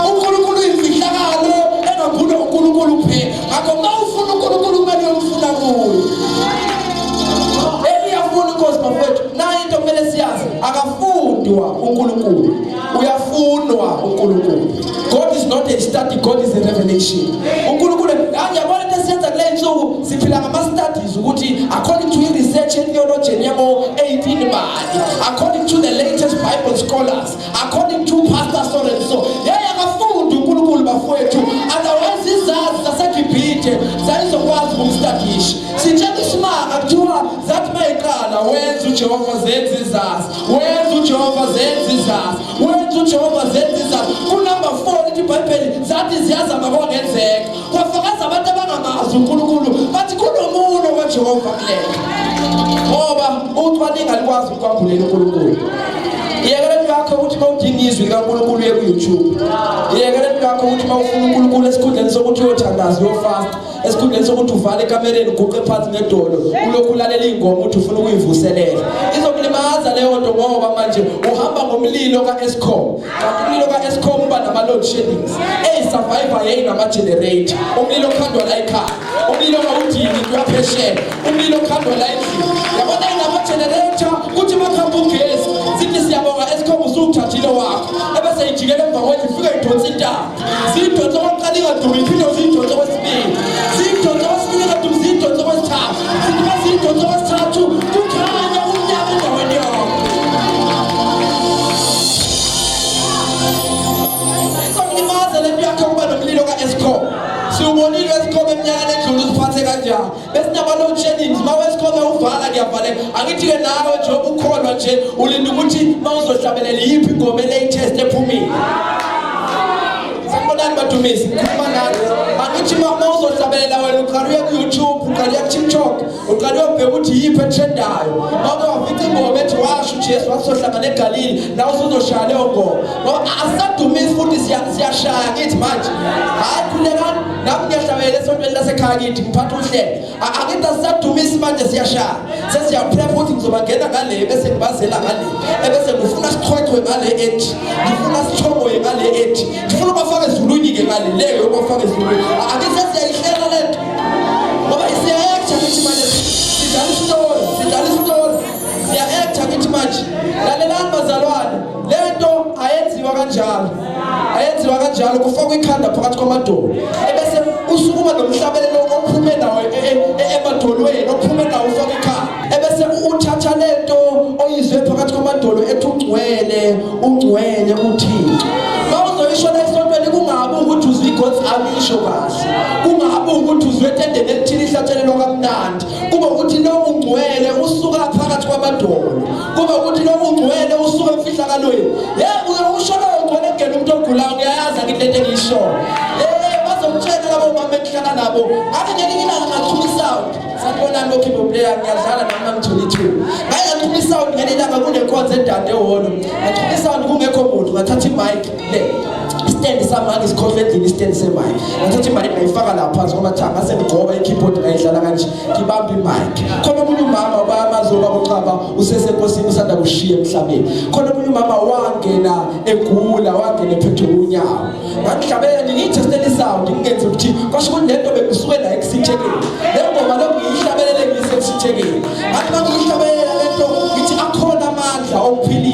Speaker 2: uNkulunkulu uyimfihlakalo engakhulwa uNkulunkulu kuphela. Ngakho uma ufuna uNkulunkulu kumele uyomfuna kuye. Eliyafuna inkosi bafowethu. Nayi into kumele siyazi, akafundwa uNkulunkulu. Uyafunwa uNkulunkulu. God is not a study, God is a revelation. uNkulunkulu ngiyabona into esiyenza kule nsuku siphila ngama studies ukuthi according to i-research theologian yabo 18 bani, according to the latest Bible scholars, according to pastor so and so. Yeye akafundi uNkulunkulu bafowethu, otherwise izazi zaseGibhithe zayizokwazi ukumstadisha. Sitshela isimanga kuthiwa zathi mayiqala wenza uJehova zenza izazi, wenza uJehova zenza izazi, wenza uJehova zenza izazi. Kunumber 4 lithi iBhayibheli zathi ziyazama kwangenzeka. Kwafakaza abantu abangamazi uNkulunkulu bathi kunomuno kaJehova kulena. Ngoba ucwaninga alikwazi ukwambulela uNkulunkulu. Yekela into yakho ukuthi uma udinga izwi likaNkulunkulu uye ku-YouTube. Yekela into yakho ukuthi uma ufuna uNkulunkulu esikhundleni sokuthi uyothandaza uyofasta, esikhundleni sokuthi uvale ekamereni uguqe phansi ngedolo ulokhu ulalela iy'ngoma ukuthi ufuna ukuyivuselela. Izokulimaza leyo nto ngoba manje uhamba ngomlilo ka-Eskom. Kanti umlilo ka-Eskom uba nama-load sheddings. Eyi-survivor yayinama-generator. Umlilo okhandwa la ekhaya. Umlilo kawudingi into yaphesheya. Umlilo okhandwa la endlini. Yabona inama-generator kuthi makuhamba ugesi sithi siyabonga Eskom usuwuthathile wakho. Ebese ijikela emva kwendlu ifike idonsa intambo. Ziyidonsa okokuqala ingadumi iphinde ziyidonsa okwesibili. Ziyidonsa okwesibili ingadumi ziyidonsa okwesithathu. Sithi maziyidonsa okwesithathu kukhanya kumnyama endaweni yonke. Izokulimaza le nto yakho ukuba nomlilo ka-Eskom. Siwubonile u-Eskom eminyakeni edlule uziphathe kanjani. Besinama-load sheddings, uma u-Eskom ewuvala kuyavaleka. Angithi-ke nawe njengoba ukholwa nje ulinda ukuthi uma uzohlabelela iyiphi ingoma e-latest ephumile. Sanibonani badumisi, ngikhuluma nani. Angithi uma uzohlabelela wena uqala uye ku-YouTube, uqala uye ku-TikTok, uqala uyobheka ukuthi yiphi etrendayo. Uma uke wafica ingoma ethi washo uJesu wasohlangana eGalili, nawe usuzoshaya leyo ngoma. Ngoba asisadumisi futhi siyashaya kithi manje. Hhayi khulekani, nami ngiyahlabelela esontweni lasekhaya kithi ngiphatha uhlelo. Angithi asisadumisi manje siyashaya. Sesiyaphila futhi ngizobangena ngale bese ngibazela ngale. Ebese ngifuna sichwechwe ngale ethi. Ngifuna sichongoye ngale ethi. Ngifuna ubafake ezulwini ke ngale leyo yokubafaka ezulwini. Angithi sesiyayihlela lento. Ngoba siya-acta kithi manje sidlala isitori, sidlala isitori. Siya-acta kithi manje. Lalelani bazalwane, lento ayenziwa kanjalo. Ayenziwa kanjalo kufakwa ikhanda phakathi kwamadolo. Ebese usukuma nomhlabelelo ophume nawo emadolweni, ophume nawo ufake ikhanda. Ebese uthatha lento oyizwe phakathi kwamadolo ethi ungcwele, ungcwele uThixo. Mawuzoyisho la esontweni kungabi ukuthi uzwe iGod's Army isho kahle. Kungabi ukuthi uzwe etendeni elithile ihlatshelelwa kamnandi. Kube ukuthi lo ungcwele usuka phakathi kwamadolo. Kube ukuthi lo ungcwele usuka emfihlakalweni. Hey uyosho lo ungcwele kungena umuntu ogulayo ngiyayazi angithi lento engiyishoyo. Eh bazomtshela labo mama engihlala nabo. Ake ngelinye ilanga ngachuma isound. Sanibonani bo keyboard player ngiyadlala nami ngangithola ithuba. Ngake ngachuma isound ngelinye ilanga kunenkonzo edade ehholo. Ngachuma isound kungekho muntu ngathatha imic le. Stand samanje sikhohlwe endlini stand semic. Ngathatha imic ngayifaka lapha phansi kwamathanga ngase ngigcoba i-keyboard ngayidlala kanje ngibamba imic. Khona omunye umama bayamazi ubaba uXaba usesenkosini usanda kushiya emhlabeni. Khona omunye umama wangena egula wangena ephethwe unyawo. Ngangihlabela nje ngiyithestele isound ngingenzi ukuthi kwasho ukuthi lento bengisuke la ekusithekeni. Le ngoma lokhu ngiyihlabelele ngisekusithekeni. Ngathi mangiyihlabelela lento ngithi akhona amandla okuphila.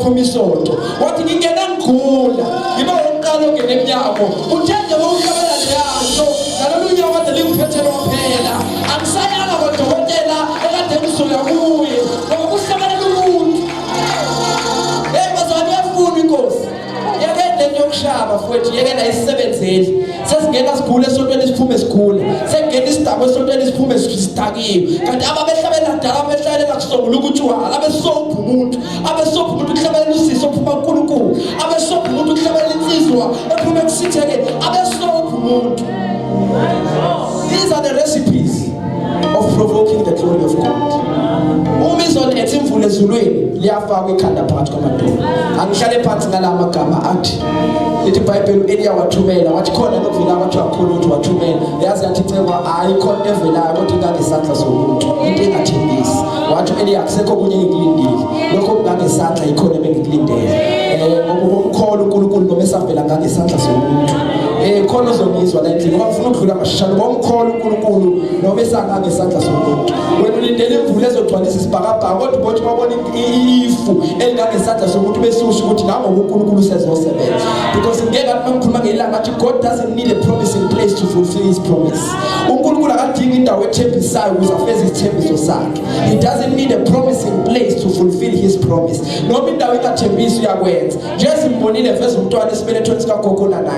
Speaker 2: kuphuma isonto. Wathi ngingena ngigula, ngiba wokuqala ongena emnyango. Uthe nje bowuhlabela leyanto, nalolu nyawo kade lingiphethe lwaphela. Angisayanga kodokotela ekade ngizula kuye, ngoba kuhlabelela umuntu. Hey bazalwane, iyafuna inkosi. Yekeni lento yokushaya bafowethu, yekeni ayisebenzeli. Sesingena sigule esontweni siphume sigule. Sengena isidakwa esontweni siphume sidakiwe. Kanti ababehlabela kudala ababehlabelela kusombuluka utshwala, abesobha umuntu, abesobha umuntu kuhlabelela usisi ophuma kuNkulunkulu, abesobha umuntu kuhlabelela insizwa ephuma ekusithekeni, abesobha umuntu. These are the recipes of provoking the glory of God. Uma izoletha imvula ezulwini, liyafakwa ikhanda phakathi kwamadolo. Angihlale phansi ngala magama athi lithi iBhayibheli uEliya wathumela wathi khona lokuvela kwathi wakhona ukuthi wathumela yazi yathi cekwa hayi khona evelayo kodwa ingangesandla somuntu into engathembisi wathi uEliya akusekho okunye engikulindile lokho kungangesandla ikhona ebengikulindele eh ngoba umkholo uNkulunkulu noma esavela ngangesandla somuntu eh khona ozongizwa la endlini ngoba ngifuna ukudlula mashishane ngoba umkholo uNkulunkulu noma esangangesandla somuntu wena ulindele imvula ezogcwalisa isibhakabhaka kodwa ubothi wabona ifu elingangesandla somuntu bese usho ukuthi nangoba uNkulunkulu usezosebenza because ngeke athi mangikhuluma ngelanga athi God doesn't need a promising place to fulfill his promise. uNkulunkulu akadingi indawo ethembisayo ukuze afeze isithembiso sakhe. He doesn't need a promising place to fulfill his promise. Noma indawo ingathembisi uyakwenza. Njesimbonile veza umntwana esibelethweni sikagogo na 90.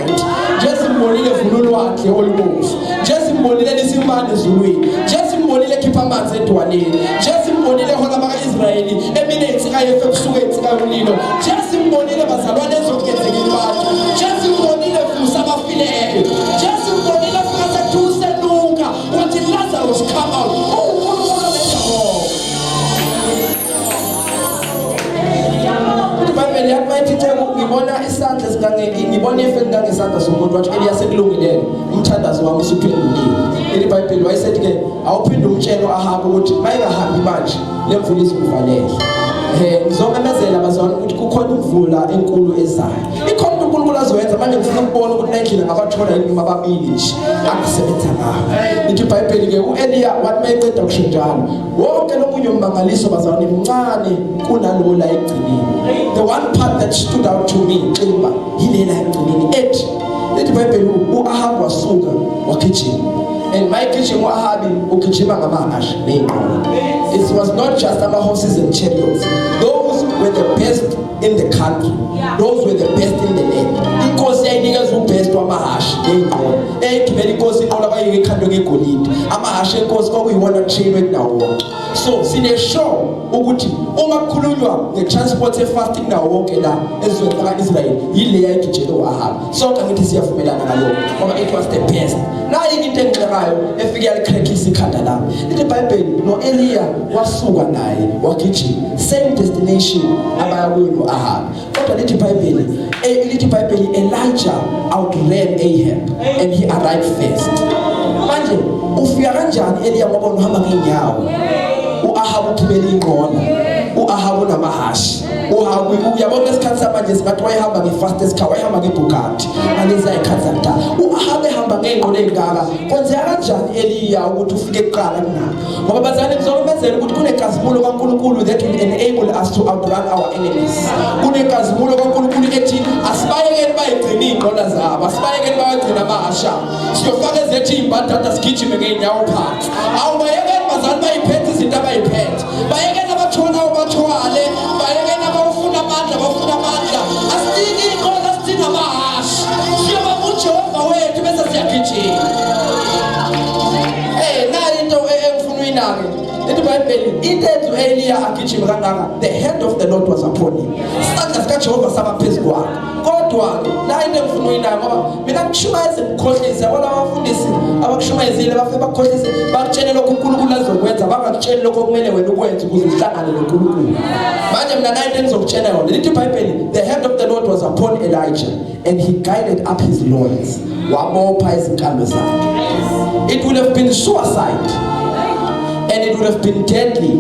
Speaker 2: Njesimbonile vula ulwandle olubomvu. Njesimbonile lisimbane ezulwini. Njesimbonile ekhipha amanzi edwaleni. Njesimbonile ehola abaka-Israyeli emini eyinsika yefu ebusuku eyinsika yomlilo. Njesimbonile bazalwane ezokungenzeka abantu. Njesimbonile vusa abafileyo. Njesimbonile fika sethuse enuka wathi Lazarus come out. UNkulunkulu onenjabulo. IBhayibheli yathi mayithi Nceku ngibona isandla esikange ngibona ifu elingangesandla somuntu wathi Eliya sekulungile umthandazo wami usuphenduliwe. Ili iBhayibheli wayesethi ke awuphinde umtshele uAhabu ukuthi mayingahambi manje lemvula izokuvalela. Eh ngizomemezela bazalwane ukuthi kukhona imvula enkulu ezayo. Ikhona into uNkulunkulu azoyenza manje ngifuna ukubona ukuthi nayindlela ngabathola yini noma ababili nje angisebenza ngawo. Lithi iBhayibheli ke uEliya wathi mayeqeda kusho njalo wonke lomunye ummangaliso bazalwane mncane kunalowo la ekugcineni. The one part that stood out to me ximba yilela ekugcineni ethi lithi iBhayibheli uAhabu wasuka wagijima. And mayegijima uAhabi ugijima ngamahhashi ney'nqola. It was not just ama-horses and chariots. Those were the best in the country. Those were the best in the land. Inkosi yayinikeza ubest wamahhashi ney'nqola. Eyayigibela inkosi inqola kwayikhandwe ngegolide. Amahhashi enkosi kwakuyiwona trainwe kunawo wonke. So sine-sure ukuthi uma kukhulunywa nge-transport efast kunawo wonke la ezweni laka-Israyeli yile yayigijele u-Ahabi. Sonke angithi siyavumelana ngalokho ngoba it was the best. Nayi into engixakayo efike yalikrekhisa ikhanda lami. Lithi iBhayibheli no-Eliya wasuka naye wagijima same destination abaya kuyo no-Ahabi. Kodwa lithi iBhayibheli lithi iBhayibheli Elijah outran Ahab and he arrived first. Manje ufika kanjani Eliya ngoba uhamba ngeenyawo? U-Ahabi ugibele inqola. U-Ahabi unamahhashi. Uhawu uyabona esikhathi samanje singathi wayehamba nge-fastest car wayehamba nge-Bugatti ngalezi ayikhathi zakudala uAhabe ehamba ngey'nqola ey'ngaka kwenzeka kanjani Eliya ukuthi ufike kuqala kunabo ngoba bazali ngizomemezela ukuthi kunenkazimulo kaNkulunkulu that will enable us to outrun our enemies kunenkazimulo kaNkulunkulu ethi asibayekeni bayigcine iy'nqola zabo asibayekeni bayagcina amahasha siyofaka ezethu iy'mbadada sigijime ngey'nyawo phansi awubayekeni bazali bayiphethe izinto abayiphethe bayekeni abathwalayo bathwale bayekeni abawufuna amandla bafuna amandla asidingi iy'nqola sidinga amahhashi siyobamba ujehova wethu bese siyagijima hey nayi into engifuna uyinake lithi ibhayibheli into enza u-eliya agijime kangaka the hand of the lord was upon him isandla sikajehova saba phezu kwakhe kodwa-ke nayi into engifuna uyinake ngoba mina ngishumayeze ngikhohlise yabona abafundisi abakushumayezile bafike bakukhohlise bakutshele lokho uNkulunkulu azokwenza bangakutsheli lokho okumele wena ukwenze ukuze uhlangane noNkulunkulu manje mina nayi into engizokutshela yona lithi iBhayibheli the hand of the Lord was upon Elijah and he guided up his loins wabopha izinkalo zakhe it would have been suicide and it would have been deadly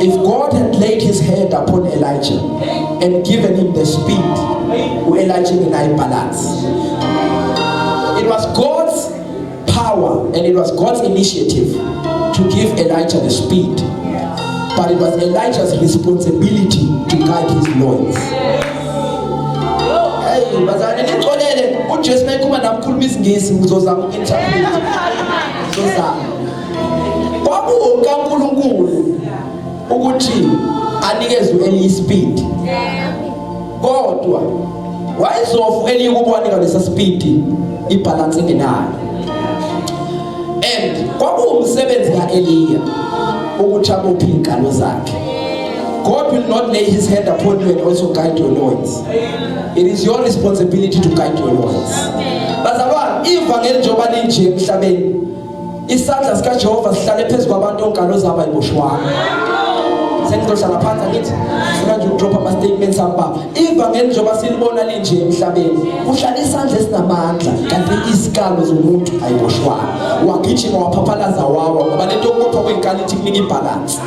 Speaker 2: if God had laid his hand upon Elijah and given him the speed u-Elijah engenayo ibalance it was God's power and it was God's initiative to give Elijah the speed. But it was Elijah's responsibility to guide his loins. Hey, bazalwane nixolele uJesu mayekhuluma nami khuluma isiNgisi ngizozama uku-interpret. Ngizozama. KwakuwukaNkulunkulu ukuthi anikeze u-Eliya ispeed. Kodwa wayezofa u-Eliya ukuba wanika lesa speed ibalance engenayo. And kwakuwumsebenzi ka-Eliya ukuthi abophe iy'nkalo zakhe. God will not lay his hand upon you and also guide your loins. It is your responsibility to guide your loins. Bazalwane, ivangeli njengoba linje emhlabeni, isandla sikaJehova sihlale phezu kwabantu onkalo zabo ayiboshwanga. Sengizohlala phansi angithi ngifuna nje ukudropha ama statements ami baba. Ivangeli njengoba silibona linje emhlabeni, kuhlala isandla esinamandla kanti isikalo zomuntu ayiboshwanga. Wagijima waphaphalaza wawa ngoba lento yokubopha kweyinkalo ithi kunika ibalance.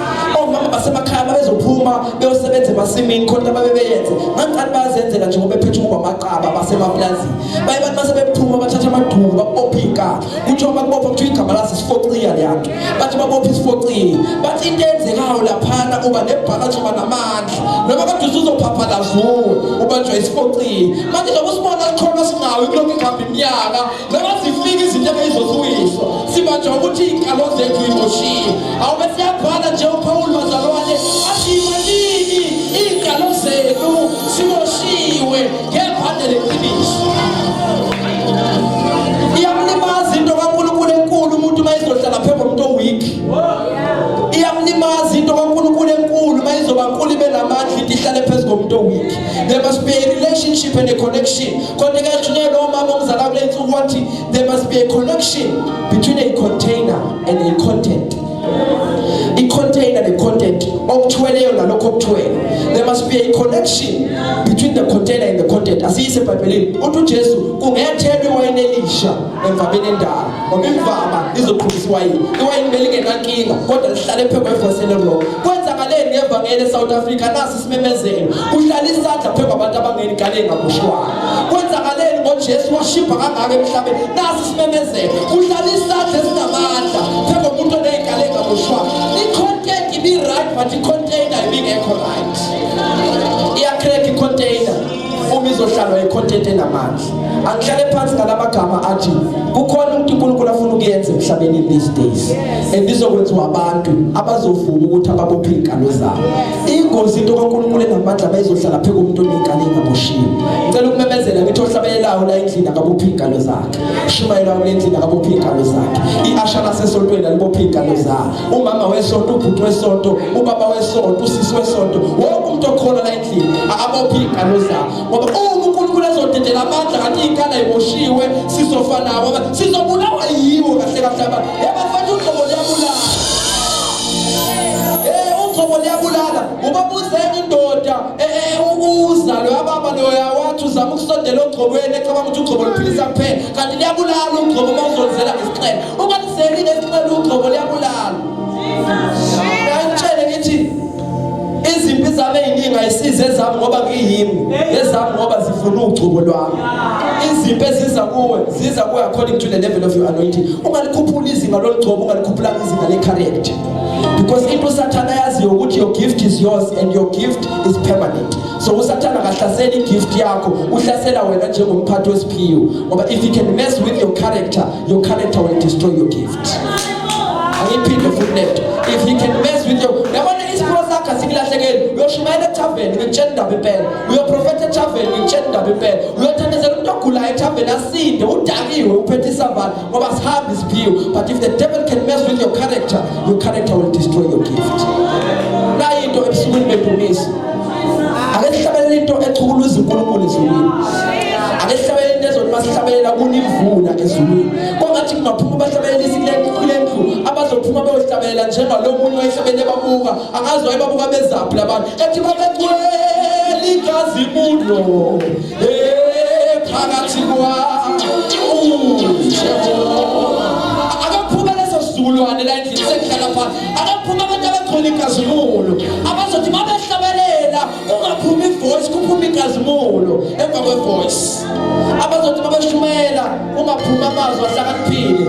Speaker 2: Omama basemakhaya babezophuma beyosebenza emasimini khona ababebeyenze. Ngangicela bayazenzela nje ngoba bephethe ukuba amaqaba basemaplazini. Baye bathi mase bephuma bathatha amaduku babopha inkalo. Kuthiwa bakubopha kuthiwa igama laso isifociya leyanto. Bathi babopha isifociya. Bathi into eyenzekayo laphana uba nebhalance uba namandla. Noma kade usuzophaphalaza uwe ubanjwa isifociya. Manje njengoba usibona sikhona singawi kulokhu ihamba iminyaka noma zifika izinto ebeyizoziwiswa sibanjwa ukuthi iy'nkalo zethu iboshiwe. Awube siyabhala nje uPaul bazalwane athi malini iy'nkalo zenu siboshiwe ngebhande leqiniso. Iyamlimaza into kaNkulunkulu enkulu umuntu uma izohlala phezu komuntu oweak. Iyamlimaza into kaNkulunkulu enkulu uma izoba nkulu ibe namandla into ihlale phezu komuntu oweak. There must be a relationship and a connection. Kodwa ke Junior lo mama omzala kule nsuku wathi there must be a connection between a container and a content. I-container ne-content okuthweleyo nalokho okuthwele. There must be a connection between the container and the content. Asiyise eBhayibhelini. Uthi uJesu kungethelwa iwayini elisha emvameni endala ngoba imvama izoqhubisa iwayini. Iwayini belingenankinga kodwa lihlale phezu kwevesi elirong. Kwenzakaleni ngevangeli eSouth Africa? Nasi isimemezelo. Kuhlala isandla phezu kwabantu abangeni igale engaboshwanga. Kwenzakaleni ngoJesu washibha kangaka emhlabeni? Nasi isimemezelo. Kuhlala isandla esinamandla phezu komuntu oney'gale engaboshwanga. I-content ibi-right but i-container ibingekho right. Iyacrack i-container uma izohlalwa i-content enamandla. Angihlale phansi ngalamagama athi kukhona ukuthi uNkulunkulu afuna ukuyenza emhlabeni in these days and izokwenziwa abantu abazovuma ukuthi ababophe iy'nkalo zabo. Ingozi into kaNkulunkulu enamandla bayizohlala phezu komuntu oney'nkalo ey'ngaboshiwe. Ngicela ukumemezela ngithi ohlabelelayo la endlini akabophe iy'nkalo zakhe. Shumayelayo kule ndlini akabophe iy'nkalo zakhe. I-asha lasesontweni alibophe iy'nkalo zakhe. Umama wesonto, ubhuti wesonto, ubaba wesonto, usisi wesonto, wonke umuntu okhona la endlini akabophe iy'nkalo zakhe. Ngoba uma uNkulunkulu ezodedela amandla kanti iy'nkalo ayiboshiwe sizofa nabo, sizobulawa yiwo kahle kahle abantu. Yabafana ugcobo liyabulala. Ugcobo liyabulala. Ubabuzeni indoda uza loya baba loya wathi uzama ukusondela ogcobweni ecabanga ukuthi ugcobo luphilisa kuphela kanti liyabulala ugcobo uma uzolizela ngesixele. Ungalizeli ngesixele ugcobo liyabulala. Ngiyangitshele ngithi izimpi zami eziningi ayisize ezami ngoba ngiyimi, ezami ngoba zifuna ugcobo lwami. Izimpi eziza kuwe ziza kuwe according to the level of your anointing. Ungalikhuphula izinga lolugcobo, ungalikhuphulanga izinga le-character. Because into uSathana ayaziyo ukuthi your gift is yours and your gift is permanent. So uSathana akahlaseli igift yakho, uhlasela wena njengomphathi wesiphiwo. Ngoba if he can mess with your character, your character will destroy your gift. Angiphinde futhi lento. If he can mess with your, yabona isiphiwo sakho asikulahlekeli. Uyoshumayela ethaveni ngikutshela indaba impela. Uyoprofetha ethaveni ngikutshela indaba impela. Uyothandazela umuntu ogulayo ethaveni asinde, udakiwe uphethe isavana ngoba sihambi isiphiwo. But if the devil can mess with your character, your character will destroy your gift. Nayi into ebusukwini bedumiso. Ake sihlabelele into echukuluza uNkulunkulu ezulwini. Ake sihlabelele into ezothi masihlabelela kuna imvula ezulwini. Kwangathi kungaphuma abahlabelelisi kule ndlu abazophuma beyohlabelela njengalo munye wayehlabele babuka, angazi wayebabuka bezaphi labantu. Ethi babegcwele inkazimulo phakathi kwaJehova. Akaphume leso sizukulwane la endlini sekuhlala phansi. Akaphume abantu abagcwele inkazimulo abazothi mabehlabelela kungaphumi ivoice, kuphume inkazimulo emva kwevoice. Abazothi mabeshumayela kungaphumi amazwi ahlakaniphile,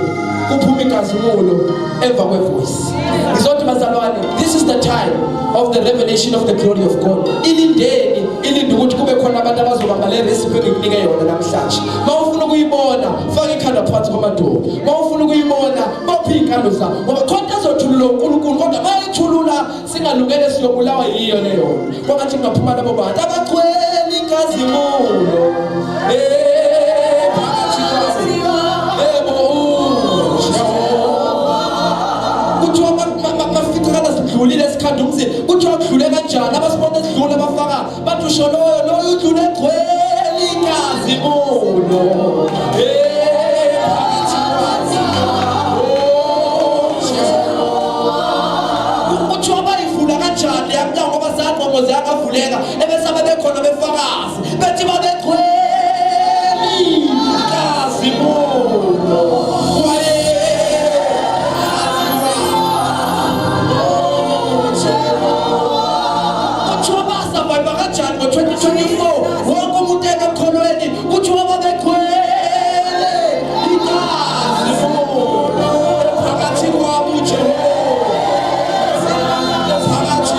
Speaker 2: kuphume inkazimulo. inkazimulo emva kwevoice. Ngizothi bazalwane, this is the time of the revelation of the glory of God. Ilindeni, ilinde ukuthi kube khona abantu abazobamba le recipe engikunike yona namhlanje. Mawufuna ukuyibona, faka ikhanda phansi kwamadolo. Mawufuna ukuyibona, bopha iy'nkalo zakho, ngoba khona ezothulula uNkulunkulu, kodwa bayithulula singalungele siyobulawa yiyo leyo. Kwangathi kungaphuma labo bantu abagcwele inkazimulo. Eh, phakathi kwabo. Yebo, uJehova. Kuthiwa baficakala sidlulile esikhanda umzimba. Kuthiwa kudlule kanjani? Abasibona sidlule bafaka bathi usho loyo loyo udlule egcwele inkazimulo. Eh, phakathi kwabo. Oh, Jehova. Kuthiwa bayivula kanjani leya mnyango, ngoba zagqomoza yakavuleka, ebese ababekhona befakazi bethi babegcwele inkazimulo. Waye kuthiwa basurvive kanjani ngo-2024 wonke umuntu ekekholweni? Kuthiwa babegcwele inkazimulo phakathi kwabo uJehova, phakathi.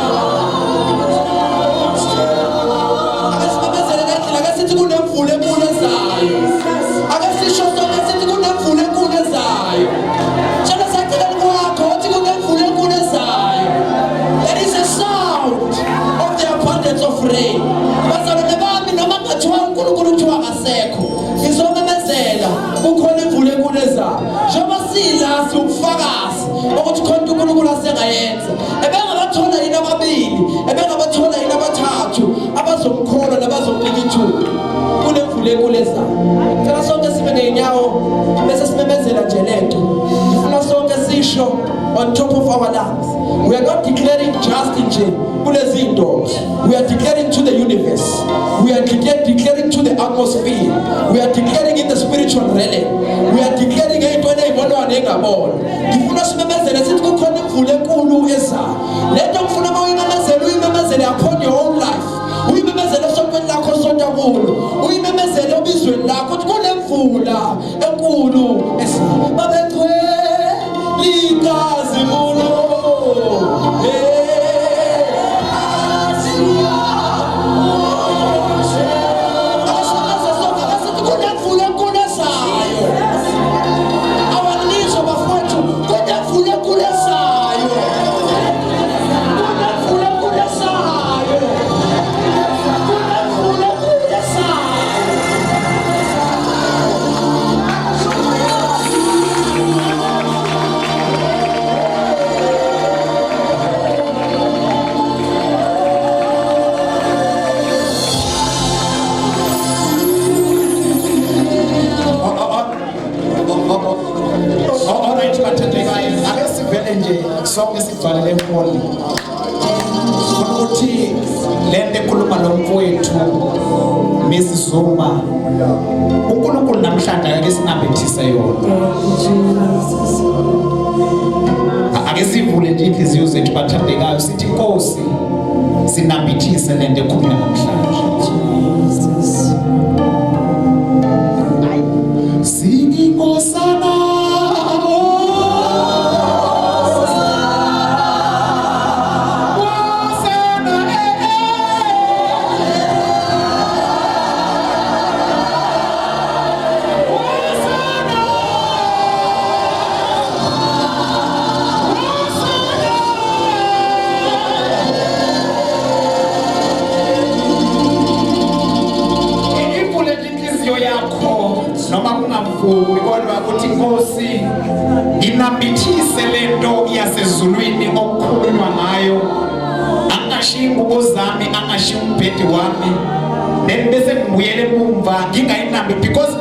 Speaker 2: Ake simemezele le ndlela, ake sithi kunemvula enkulu ezayo. Ake sisho sonke sithi kunemvula enkulu ezayo. Tshela seceleni kwakho, uthi kunemvula enkulu ezayo. There is a sound of the abundance of rain. Bazalwane bami, noma kungathiwa uNkulunkulu kuthiwa akasekho, ngizomemezela kukhona imvula enkulu ezayo. Njengoba sila siwubufakazi ukuthi khona uNkulunkulu asengayenza. Ebengabathola yini ababili, ebengabathola yini abathathu abazomkholwa nabazomnika ithuba? Kunemvula enkulu ezayo. Cela sonke sime ngey'nyawo bese simemezela nje lento. Ngifuna sonke sisho on top of our lungs. We are not declaring just nje kulezi zinto, we are declaring to the universe, we are declaring to the atmosphere, we are declaring in the spiritual realm, we are declaring ey'ntweni ey'bonwayo ney'ngabonwa. Ngifuna simemezele sithi kukhona imvula enkulu ezayo. Lento ngifuna uma uyimemezele, uyimemezele upon your own life, uyimemezele esontweni lakho osonta kulo, uyimemezele obizweni lakho, ukuthi kunemvula enkulu ezayo. Babegcwele inkazimulo. Eh, ake kunemvula enkulu ezayo. Awanilizwa bafowethu, kunemvula enkulu ezayo, kunemvula enkulu ezayo, kunemvula enkulu ezayo.
Speaker 3: Alright bathandekayo, ake sivele nje sonke sigcwale le hall. Funa ukuthi le nto ekhuluma lo mfowethu Miss Zuma, uNkulunkulu namhlanje ake sinambethise yona. Ake sivule nje inhliziyo zethu bathandekayo, sithi Nkosi, sinambithise le nto ekhulunywa namhlanje. Singikosana. Hosana, eh, eh. Hosana. Hosana. Ivule nje inhliziyo yakho noma kungavumi, kodwa uthi Nkosi, nginambithise lento yasezulwini okukhulunywa ngayo. Angashiyi ingubo zami, angashiyi umbhedi wami, then bese ngibuyele emumva ngingayinambi, because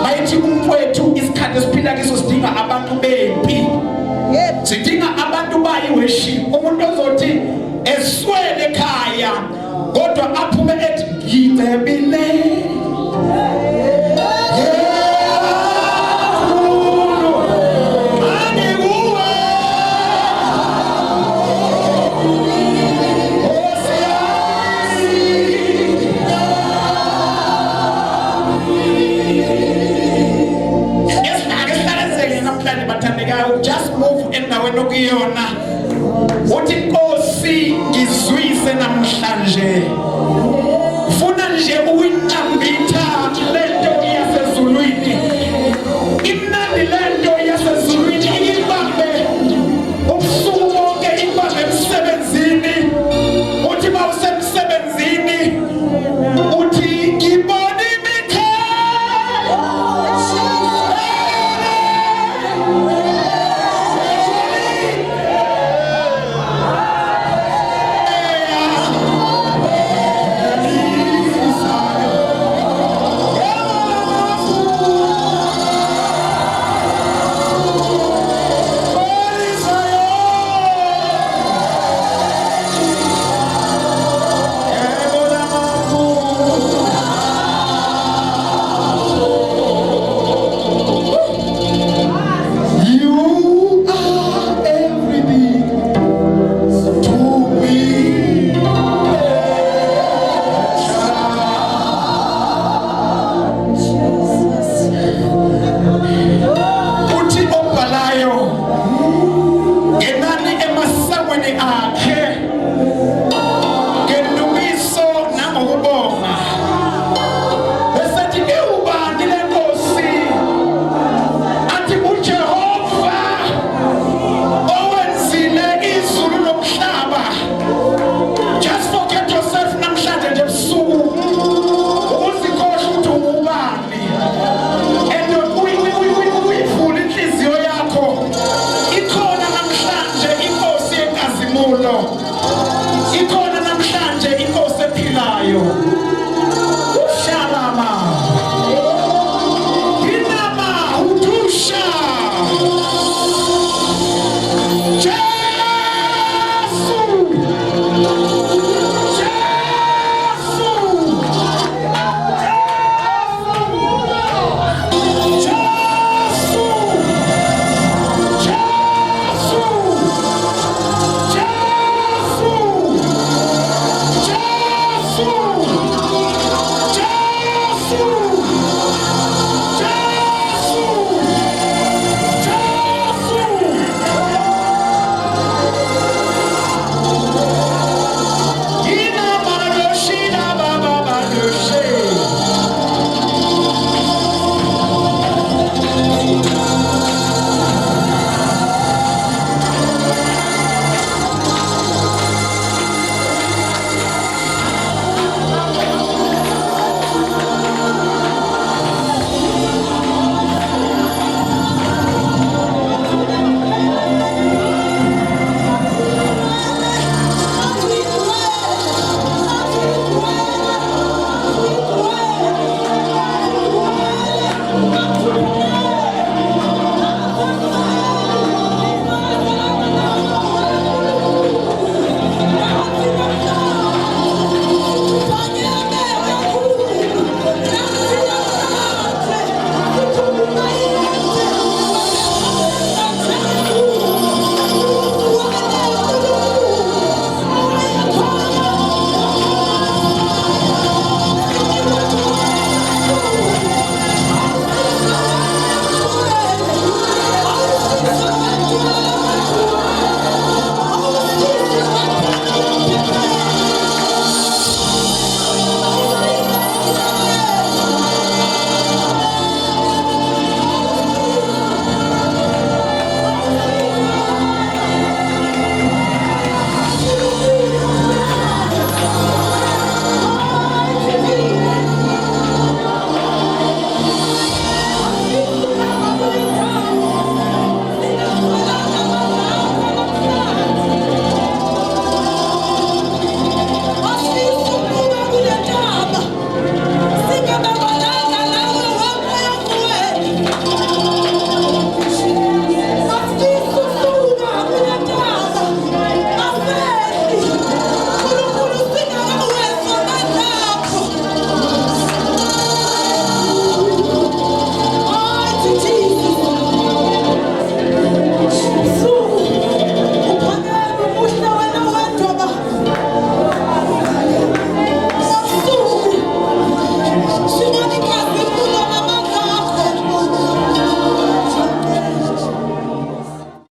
Speaker 3: bayithi umfowethu isikhathi esiphila kiso sidinga abantu bempi, sidinga abantu bayi-worship, umuntu ozothi eswele ekhaya kodwa aphume ethi ngicebile kakhulu angikuwe Nkosi yami. Ake sihlalezeke namhlanje bathandekayo. ukuyinambitha lento yasezulwini. Imnandi lento yasezulwini, ikibambe ubusuku bonke, ikubambe emsebenzini. Uthi mawusemsebenzini uthi ngibona imikhaya. You are everything to me. Uthi obhalayo ngenani emasangweni akhe ngendumiso nangokubonga.